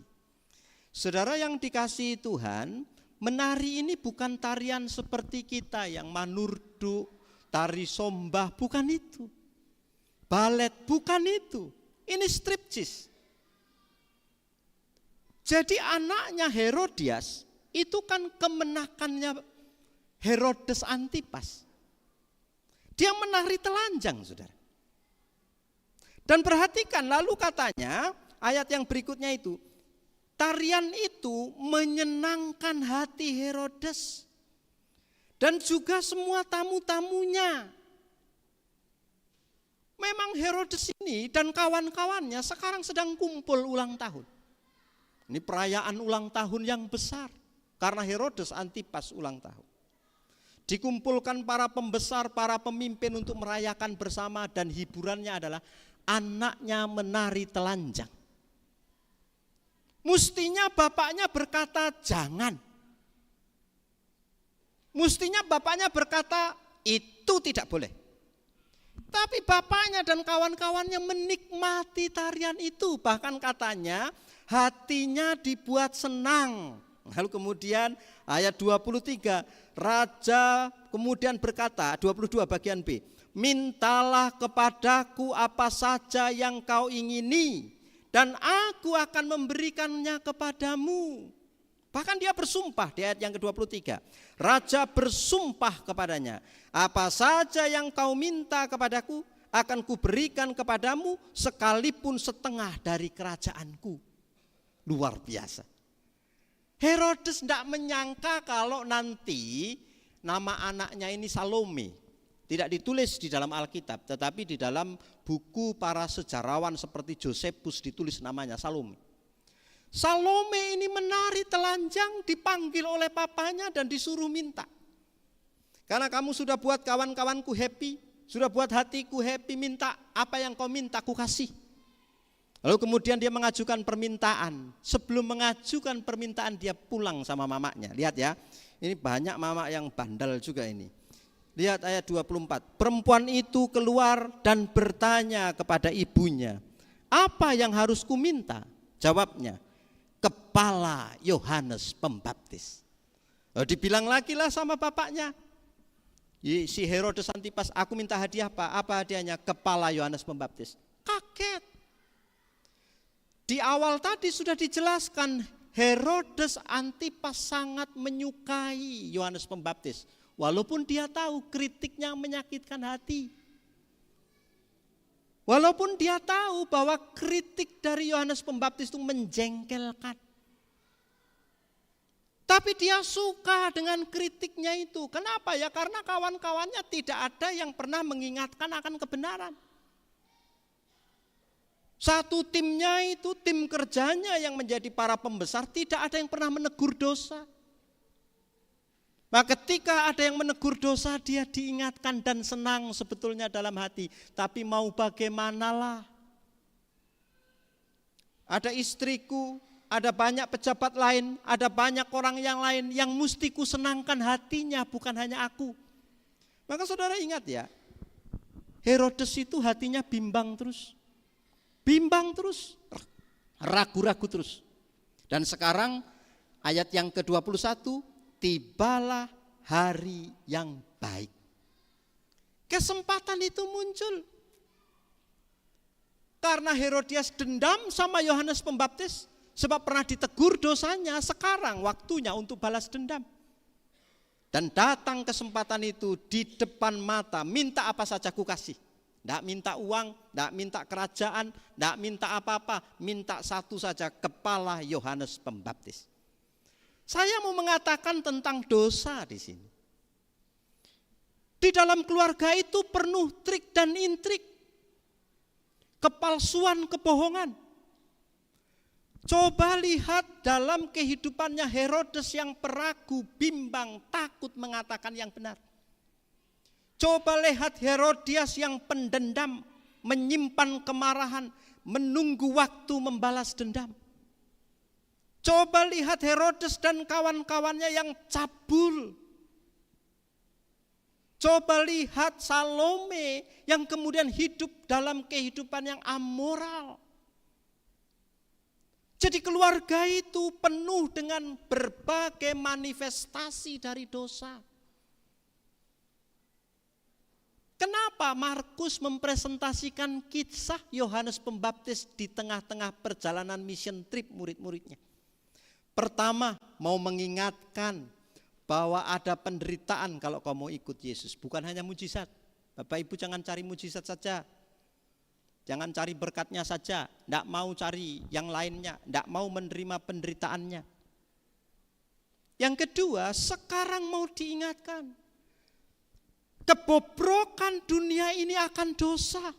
Saudara yang dikasihi Tuhan, menari ini bukan tarian seperti kita yang manurdu, tari sombah, bukan itu. Balet, bukan itu. Ini striptease. Jadi anaknya Herodias itu kan kemenakannya Herodes Antipas. Dia menari telanjang, saudara. Dan perhatikan, lalu katanya, ayat yang berikutnya itu, tarian itu menyenangkan hati Herodes dan juga semua tamu-tamunya. Memang Herodes ini dan kawan-kawannya sekarang sedang kumpul ulang tahun. Ini perayaan ulang tahun yang besar karena Herodes Antipas ulang tahun. Dikumpulkan para pembesar, para pemimpin untuk merayakan bersama, dan hiburannya adalah anaknya menari telanjang. Mestinya bapaknya berkata, "Jangan." Mestinya bapaknya berkata, "Itu tidak boleh." Tapi bapaknya dan kawan-kawannya menikmati tarian itu. Bahkan katanya hatinya dibuat senang. Lalu kemudian ayat dua puluh tiga, raja kemudian berkata, dua puluh dua bagian B, "Mintalah kepadaku apa saja yang kau ingini, dan aku akan memberikannya kepadamu." Bahkan dia bersumpah di ayat yang kedua puluh tiga. Raja bersumpah kepadanya, "Apa saja yang kau minta kepadaku, akan kuberikan kepadamu, sekalipun setengah dari kerajaanku." Luar biasa. Herodes tidak menyangka kalau nanti nama anaknya ini Salome. Tidak ditulis di dalam Alkitab, tetapi di dalam buku para sejarawan seperti Josephus ditulis namanya Salome. Salome ini menari telanjang, dipanggil oleh papanya dan disuruh minta. "Karena kamu sudah buat kawan-kawanku happy, sudah buat hatiku happy, minta apa yang kau minta, ku kasih." Lalu kemudian dia mengajukan permintaan. Sebelum mengajukan permintaan, dia pulang sama mamanya. Lihat ya, ini banyak mama yang bandel juga ini. Lihat ayat dua puluh empat. Perempuan itu keluar dan bertanya kepada ibunya, "Apa yang harus kuminta?" Jawabnya, "Kepala Yohanes Pembaptis." Lalu dibilang lagi lah sama bapaknya, si Herodes Antipas, "Aku minta hadiah apa?" Apa hadiahnya? Kepala Yohanes Pembaptis. Kaget. Di awal tadi sudah dijelaskan, Herodes Antipas sangat menyukai Yohanes Pembaptis, walaupun dia tahu kritiknya menyakitkan hati. Walaupun dia tahu bahwa kritik dari Yohanes Pembaptis itu menjengkelkan. Tapi dia suka dengan kritiknya itu. Kenapa ya? Karena kawan-kawannya tidak ada yang pernah mengingatkan akan kebenaran. Satu timnya itu, tim kerjanya yang menjadi para pembesar, tidak ada yang pernah menegur dosa. Maka ketika ada yang menegur dosa, dia diingatkan dan senang sebetulnya dalam hati. Tapi mau bagaimanalah? Ada istriku, ada banyak pejabat lain, ada banyak orang yang lain yang mesti kusenangkan hatinya, bukan hanya aku. Maka saudara ingat ya, Herodes itu hatinya bimbang terus. Bimbang terus, ragu-ragu terus. Dan sekarang ayat yang kedua puluh satu, "Tibalah hari yang baik." Kesempatan itu muncul. Karena Herodias dendam sama Yohanes Pembaptis, sebab pernah ditegur dosanya, sekarang waktunya untuk balas dendam. Dan datang kesempatan itu di depan mata, "Minta apa saja ku kasih." Ndak minta uang, ndak minta kerajaan, ndak minta apa-apa, minta satu saja, kepala Yohanes Pembaptis. Saya mau mengatakan tentang dosa di sini. Di dalam keluarga itu penuh trik dan intrik, kepalsuan, kebohongan. Coba lihat dalam kehidupannya Herodes yang peragu, bimbang, takut mengatakan yang benar. Coba lihat Herodias yang pendendam, menyimpan kemarahan, menunggu waktu membalas dendam. Coba lihat Herodes dan kawan-kawannya yang cabul. Coba lihat Salome yang kemudian hidup dalam kehidupan yang amoral. Jadi keluarga itu penuh dengan berbagai manifestasi dari dosa. Kenapa Markus mempresentasikan kisah Yohanes Pembaptis di tengah-tengah perjalanan mission trip murid-muridnya? Pertama, mau mengingatkan bahwa ada penderitaan kalau kau mau ikut Yesus. Bukan hanya mujizat. Bapak Ibu jangan cari mujizat saja. Jangan cari berkatnya saja. Tidak mau cari yang lainnya. Tidak mau menerima penderitaannya. Yang kedua, sekarang mau diingatkan. Kebobrokan dunia ini akan dosa.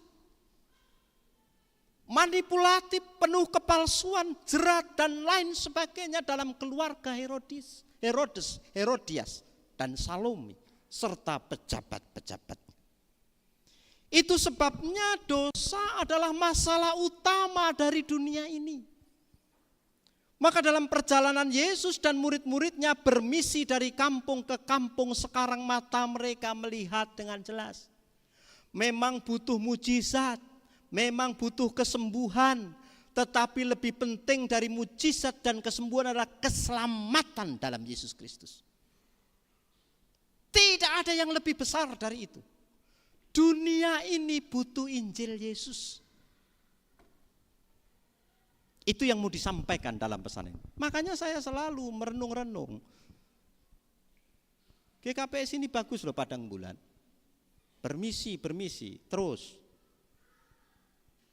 manipulatif, penuh kepalsuan, jerat dan lain sebagainya dalam keluarga Herodes, Herodes, Herodias dan Salome serta pejabat-pejabatnya. Itu sebabnya dosa adalah masalah utama dari dunia ini. Maka dalam perjalanan Yesus dan murid-muridnya bermisi dari kampung ke kampung, sekarang mata mereka melihat dengan jelas. Memang butuh mujizat, memang butuh kesembuhan, tetapi lebih penting dari mujizat dan kesembuhan adalah keselamatan dalam Yesus Kristus. Tidak ada yang lebih besar dari itu. Dunia ini butuh Injil Yesus. Itu yang mau disampaikan dalam pesan ini. Makanya saya selalu merenung-renung. G K P S ini bagus loh, Padang Bulan. Permisi, permisi, terus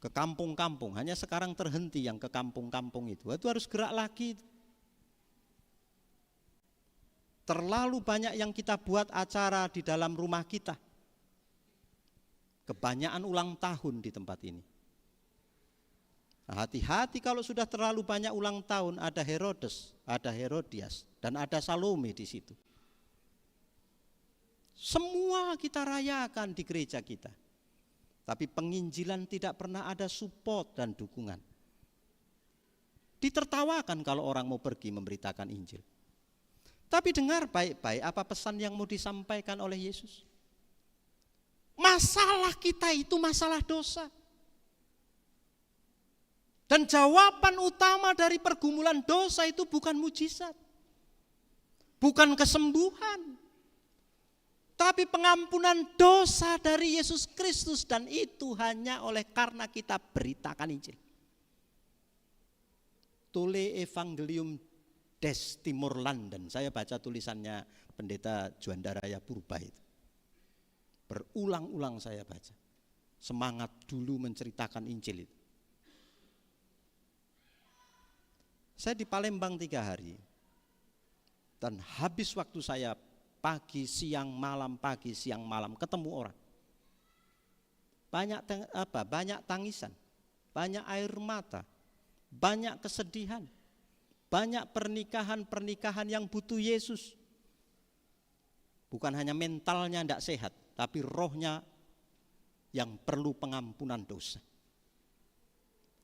ke kampung-kampung. Hanya sekarang terhenti yang ke kampung-kampung itu. Itu harus gerak lagi. Terlalu banyak yang kita buat acara di dalam rumah kita. Kebanyakan ulang tahun di tempat ini. Nah, hati-hati kalau sudah terlalu banyak ulang tahun, ada Herodes, ada Herodias, dan ada Salome di situ. Semua kita rayakan di gereja kita. Tapi penginjilan tidak pernah ada support dan dukungan. Ditertawakan kalau orang mau pergi memberitakan Injil. Tapi dengar baik-baik apa pesan yang mau disampaikan oleh Yesus. Masalah kita itu masalah dosa. Dan jawaban utama dari pergumulan dosa itu bukan mujizat, bukan kesembuhan, tapi pengampunan dosa dari Yesus Kristus, dan itu hanya oleh karena kita beritakan Injil. Tole Evangelium des Timor London. Saya baca tulisannya Pendeta Juanda Raya Purba itu. Berulang-ulang saya baca. Semangat dulu menceritakan Injil itu. Saya di Palembang tiga hari. Dan habis waktu saya pagi, siang, malam, pagi, siang, malam ketemu orang. Banyak tang-, apa? Banyak tangisan, banyak air mata, banyak kesedihan, banyak pernikahan-pernikahan yang butuh Yesus. Bukan hanya mentalnya tidak sehat, tapi rohnya yang perlu pengampunan dosa.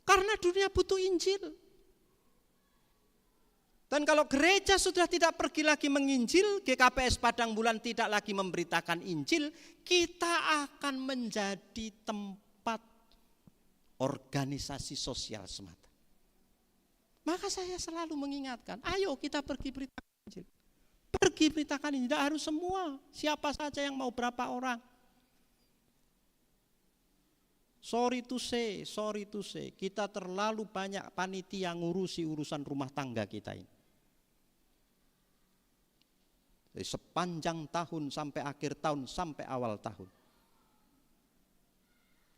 Karena dunia butuh Injil. Dan kalau gereja sudah tidak pergi lagi menginjil, G K P S Padang Bulan tidak lagi memberitakan Injil, kita akan menjadi tempat organisasi sosial semata. Maka saya selalu mengingatkan, ayo kita pergi beritakan Injil. Pergi beritakan Injil, tidak harus semua. Siapa saja yang mau, berapa orang. Sorry to say, sorry to say, kita terlalu banyak panitia ngurusi urusan rumah tangga kita ini. Jadi sepanjang tahun sampai akhir tahun, sampai awal tahun.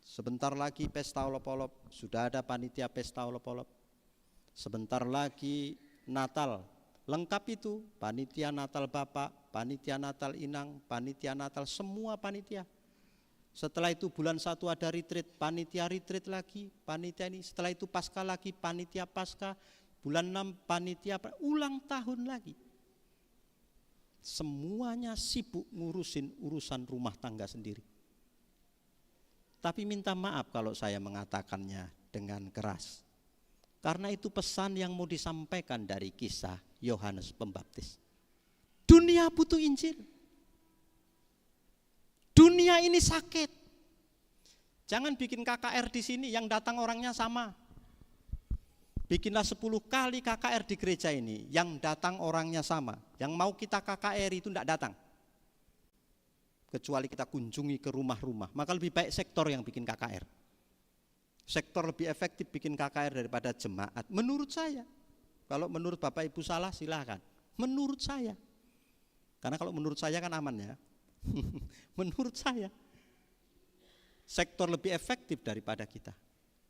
Sebentar lagi pesta olop-olop, sudah ada panitia pesta olop-olop. Sebentar lagi Natal, lengkap itu, panitia Natal Bapak, panitia Natal Inang, panitia Natal, semua panitia. Setelah itu bulan satu ada retreat, panitia retreat lagi, panitia ini. Setelah itu Pasca lagi, panitia Pasca. Bulan enam panitia, ulang tahun lagi. Semuanya sibuk ngurusin urusan rumah tangga sendiri. Tapi minta maaf kalau saya mengatakannya dengan keras. Karena itu pesan yang mau disampaikan dari kisah Yohanes Pembaptis. Dunia butuh Injil. Dunia ini sakit. Jangan bikin K K R di sini yang datang orangnya sama. Bikinlah sepuluh kali K K R di gereja ini, yang datang orangnya sama. Yang mau kita K K R itu tidak datang. Kecuali kita kunjungi ke rumah-rumah. Maka lebih baik sektor yang bikin K K R. Sektor lebih efektif bikin K K R daripada jemaat, menurut saya. Kalau menurut Bapak Ibu salah, silakan. Menurut saya. Karena kalau menurut saya kan aman ya. Menurut saya. Sektor lebih efektif daripada kita.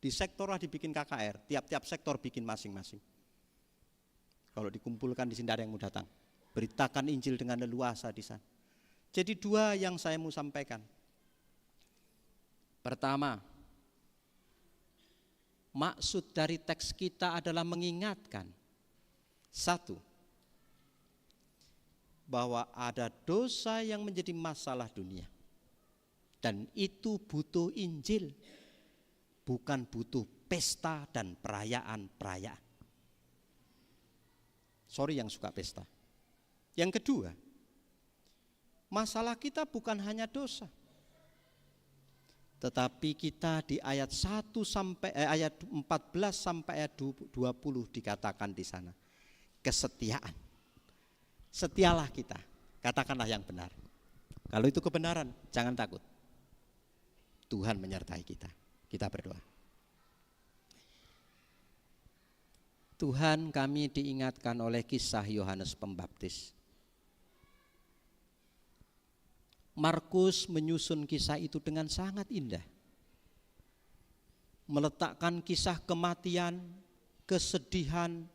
Di sektor lah dibikin K K R, tiap-tiap sektor bikin masing-masing. Kalau dikumpulkan di sini ada yang mau datang. Beritakan Injil dengan leluasa di sana. Jadi dua yang saya mau sampaikan. Pertama, Maksud dari teks kita adalah mengingatkan, satu, bahwa ada dosa yang menjadi masalah dunia. Dan itu butuh Injil, bukan butuh pesta dan perayaan-perayaan. Sorry yang suka pesta. Yang kedua, masalah kita bukan hanya dosa. Tetapi kita di ayat satu sampai, eh, ayat empat belas sampai ayat dua puluh dikatakan di sana, kesetiaan. Setialah kita, katakanlah yang benar. Kalau itu kebenaran, jangan takut. Tuhan menyertai kita. Kita berdoa. Tuhan, kami diingatkan oleh kisah Yohanes Pembaptis. Markus menyusun kisah itu dengan sangat indah. Meletakkan kisah kematian, kesedihan,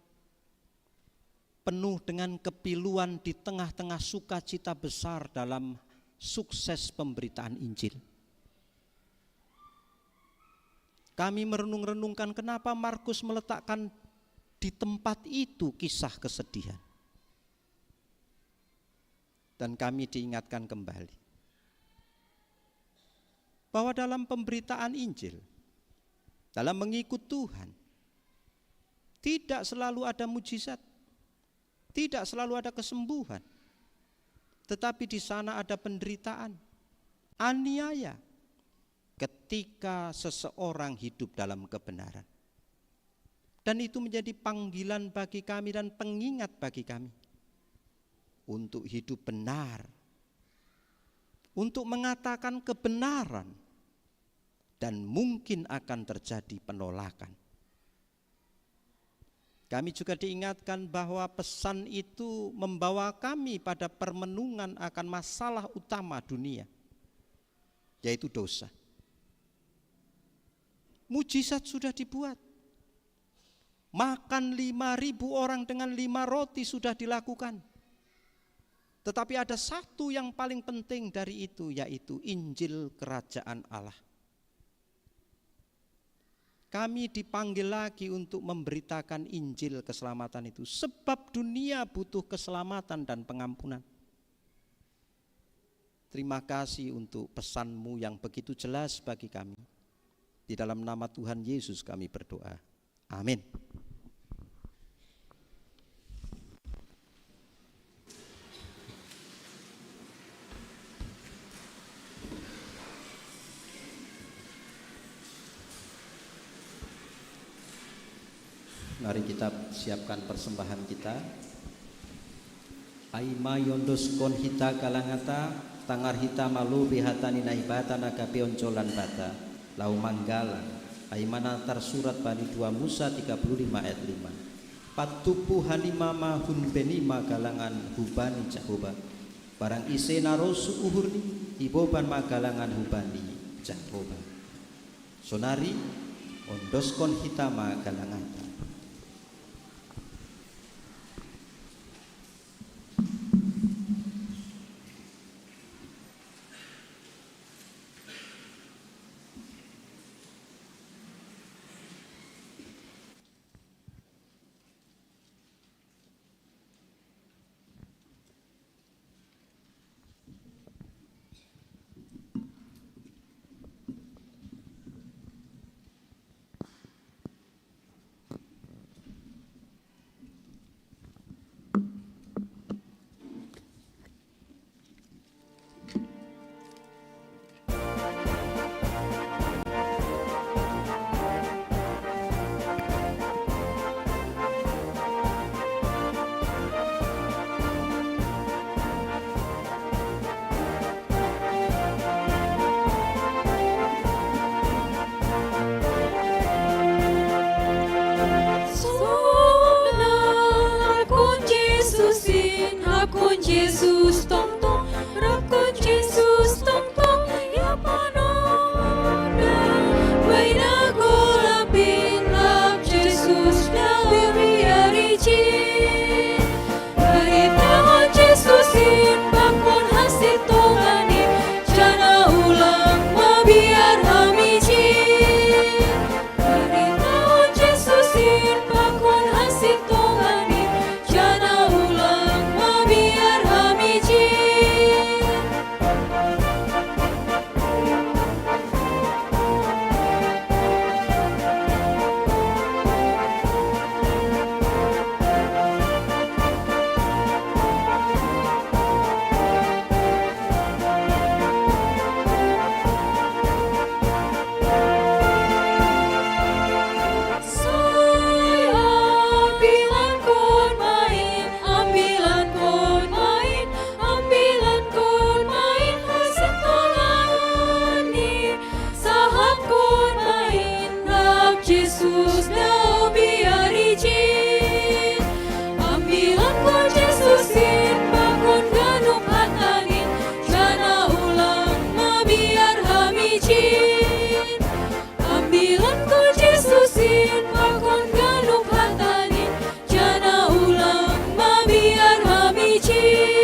penuh dengan kepiluan di tengah-tengah sukacita besar dalam sukses pemberitaan Injil. Kami merenung-renungkan kenapa Markus meletakkan di tempat itu kisah kesedihan. Dan kami diingatkan kembali bahwa dalam pemberitaan Injil, dalam mengikut Tuhan, tidak selalu ada mujizat, tidak selalu ada kesembuhan, tetapi di sana ada penderitaan, aniaya ketika seseorang hidup dalam kebenaran. Dan itu menjadi panggilan bagi kami dan pengingat bagi kami untuk hidup benar, untuk mengatakan kebenaran, dan mungkin akan terjadi penolakan. Kami juga diingatkan bahwa pesan itu membawa kami pada permenungan akan masalah utama dunia, yaitu dosa. Mujizat sudah dibuat. Makan lima ribu orang dengan lima roti sudah dilakukan. Tetapi ada satu yang paling penting dari itu, yaitu Injil Kerajaan Allah. Kami dipanggil lagi untuk memberitakan Injil keselamatan itu, sebab dunia butuh keselamatan dan pengampunan. Terima kasih untuk pesan-Mu yang begitu jelas bagi kami. Di dalam nama Tuhan Yesus kami berdoa. Amin. Mari kita siapkan persembahan kita. Ai mai ondoskon hita kalangata, tangar hita malobi hata ni Naibata na kapeoncolan bata, lau manggalang, ai ma na tarsurat bani dua Musa tiga puluh lima ayat lima. Patuppu hanima ma hun beni ma galangan hubani Jahowa. Barang ise na rosu uhurni, iboban ma galangan hubani Jahowa. Sonari, ondoskon hita ma galangata. Sona, rakon Jesus in, rakon Jesus tongtong, rakon Jesus tongtong, ya panona, baina golapin lap Jesus na uri arici. Barita Jesus in pakon hasit tongani, jana ulang mabiar hamici. Barita Jesus dau biar ijin. Ambilan ko Jesus in pakon ganup hatanin, jana ulang mabiar ham ijin. Ambilan ko Jesus in pakon ganup hatanin, jana ulang mabiar ham ijin.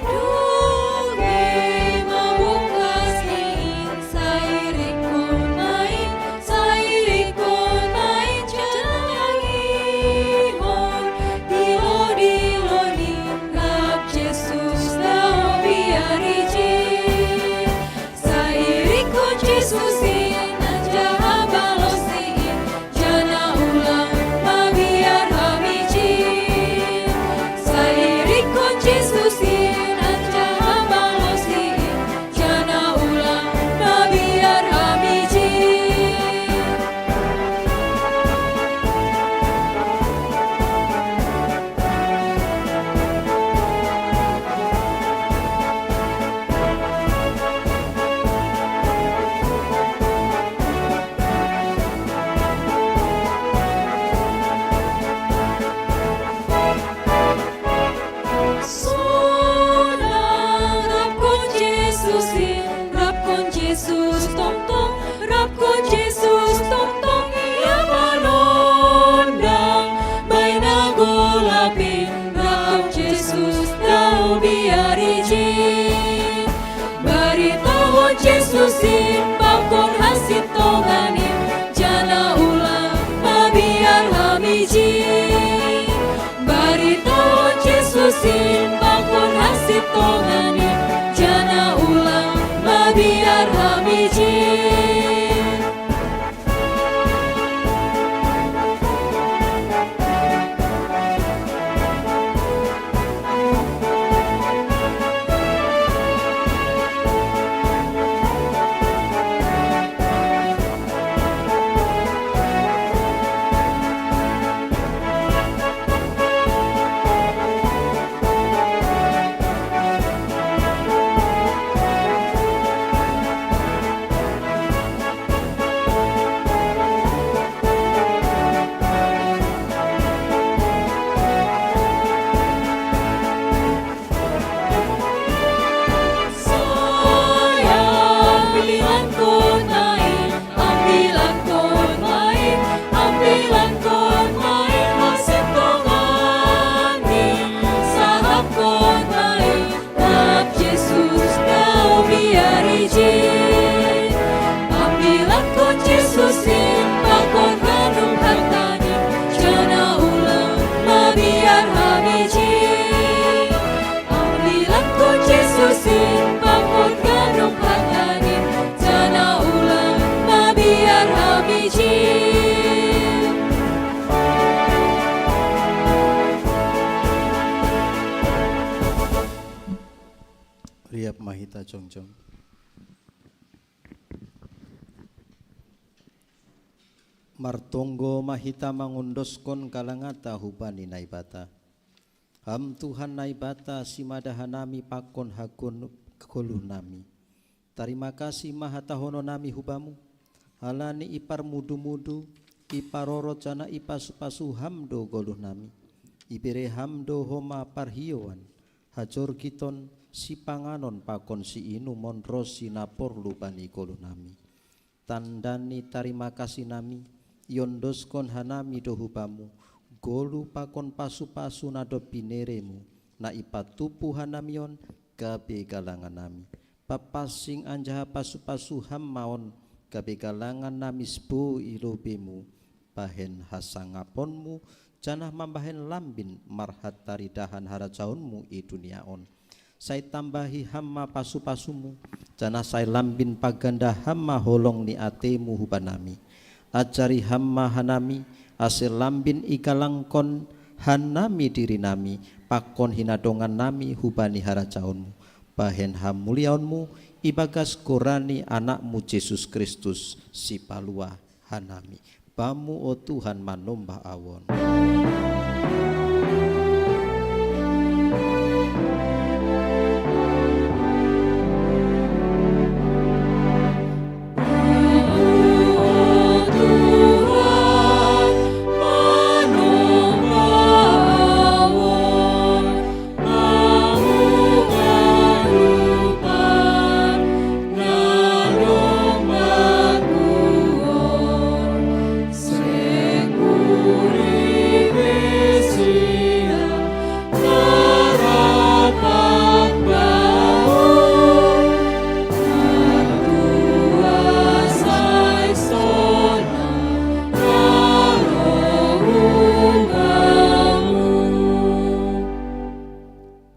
Dungi mabukas ni in, sairikon main, sairikon main, jangan ihon, dilo-dilo ni rap Jesus dau biar ijin. Sairikon Jesus in, anjaha balos ni in, jana ulang mabiar ham ijin. Sairikon Jesus in, anjaha balos ni in, jana ulang mabiar ham ijin. Sonang rapkon Jesus in, rapkon Jesus tongtong, rapkon Jesus tongtong, ia manondang baina golap in, rap Jesus dau biar ijin. Baritahon Jesus in pakon hasintongan in, jana ulang mabiar ham ijin. Baritahon Jesus in pakon hasintongan in, jana ulang mabiar ham ijin. Soya, ambilan kon main, ambilan kon main, ambilan kon main, hasintongan in, sahap kon main, rap Jesus dau biar ijin. Ambilan kon Jesus in pakon ganup hatanin, jana ulang mabiar ham ijin. Ambilan kon Jesus in pakon ganup hatanin, jana ulang mabiar ham ijin. Riap ma hita jongjong. Martonggo ma hita mangondoskon kalanganta huban ni Naibata. Ham Tuhan Naibata, simada hanami pakon hagoluh nami. Tarima kasih ma hatahononnami hu Bamu, halani iparmudu-mudu, iparorot janah ipasu-pasu Ham do goluh nami. Ibere Ham do homa parhioan, hajorgiton, sipanganon pakon siinumon ronsi na porlu bani goluh nami. Tanda ni tarima kasih nami, iondoskon hanami do hu Bamu, goluh pakon pasu-pasu na dob binereMu, na ipatupu hanami on gabe galangan nami. Papansing anjaha pasu-pasu Ham ma on, gabe galangan nami sbo i lobeiMu, bahen hasangaponMu, janah mambahen lambin marhataridahan harajaonMu i dunia on. Sai tambahi Ham ma pasu-pasuMu, janah sai lambin paganda Ham ma holong ni ateMu hubanami. Ajari Ham ma hanami, ase lambin igalangkon Hanami dirinami, pakon hinadongannami hubani harajaonmu, bahen hamuliaonmu ibagas gorani Anakmu Jesus Kristus, si paluah hanami. Bamu, o Tuhan, manombah awon.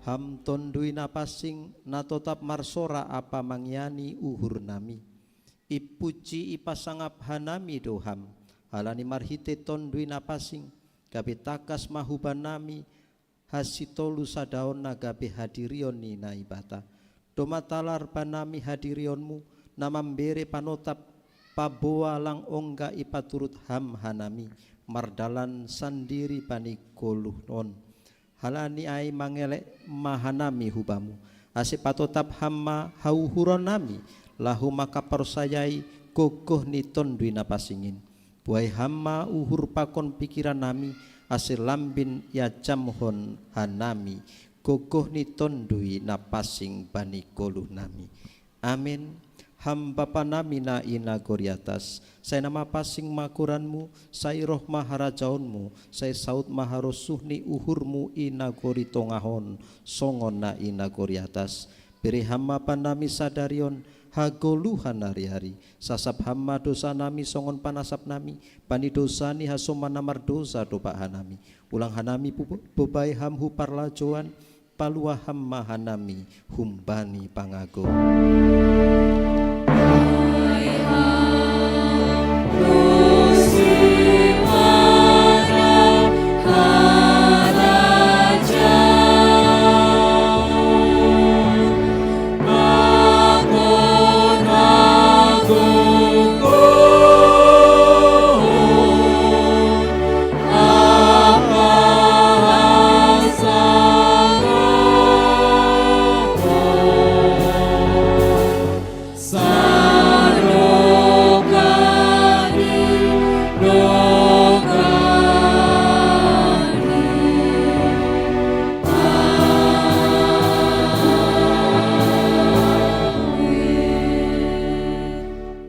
Ham Tondui na pansing, na totap marsorak ampa mangiani uhurnami. Ipuji ipasangap hanami do Ham, halani marhitei Tondui na pansing, gabe tangkas ma hubannami hasitolu sadaonna gabe hadirion ni Naibata. Domma talar bannami hadirionmu, na mambere panotap, paboa lang ongga ipaturut Ham hanami, mardalan sandiri bani goluh on. Halani ai mangelek ma hanami hu Bamu, ase patotap Ham ma hauhuronnami, laho mangkaporsayai gogoh ni Tondui na pansing in. Buei Ham ma uhur pakon pikirannami, ase lambin iajamhon hanami gogoh ni Tondui na pansing bani goluhnami. Amen. Ham Bapanami na i nagori atas, sai na mapansing ma goranMu, sai roh ma harajaonMu, sai saut ma harosuh ni uhurMu i nagori tongah on, songon na i nagori atas. Bere Ham ma bannami sadari on hagoluhan ari-ari. Sasap Ham ma dousanami songon panasapnami bani dousa ni hasoman na mardousa dompak hanami. Ulang hanami pu-, bobai Ham hu parlajouan, paluah Ham ma hanami humbani pangago.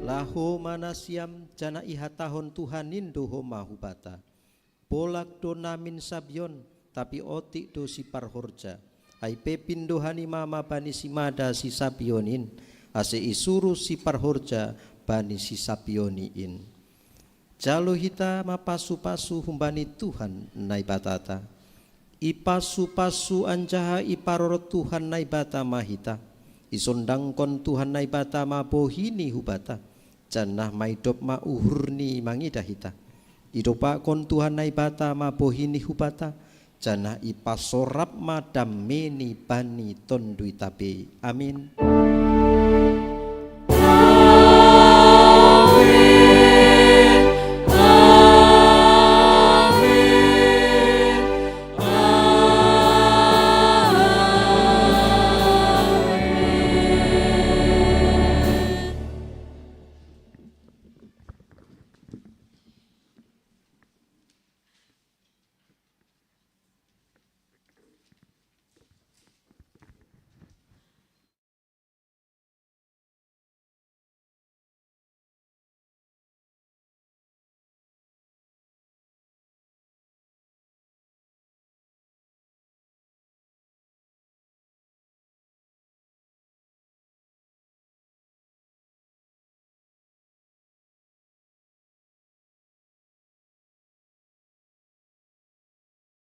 Laho ma nasiam, janah ihatahon Tuhan in do homa hubanta: Bolak do namin sabion, tapi otik do siparhorja. Ai pe pindohan i ma bani simada sisabion in, ase isuruh siparhorja bani sisabionni in. Jalo hita ma pasu-pasu humbani Tuhan Naibatata. Ipasu-pasu anjaha iparorot Tuhan Naibata ma hita. Isondangkon Tuhan Naibata ma bohi-Ni hubanta, janah maidop ma uhur-Ni mangidah hita. Idompakkon Tuhan Naibata ma bohi-Ni hubanta, janah ipasorap ma dame-Ni bani tonduita be. Amin.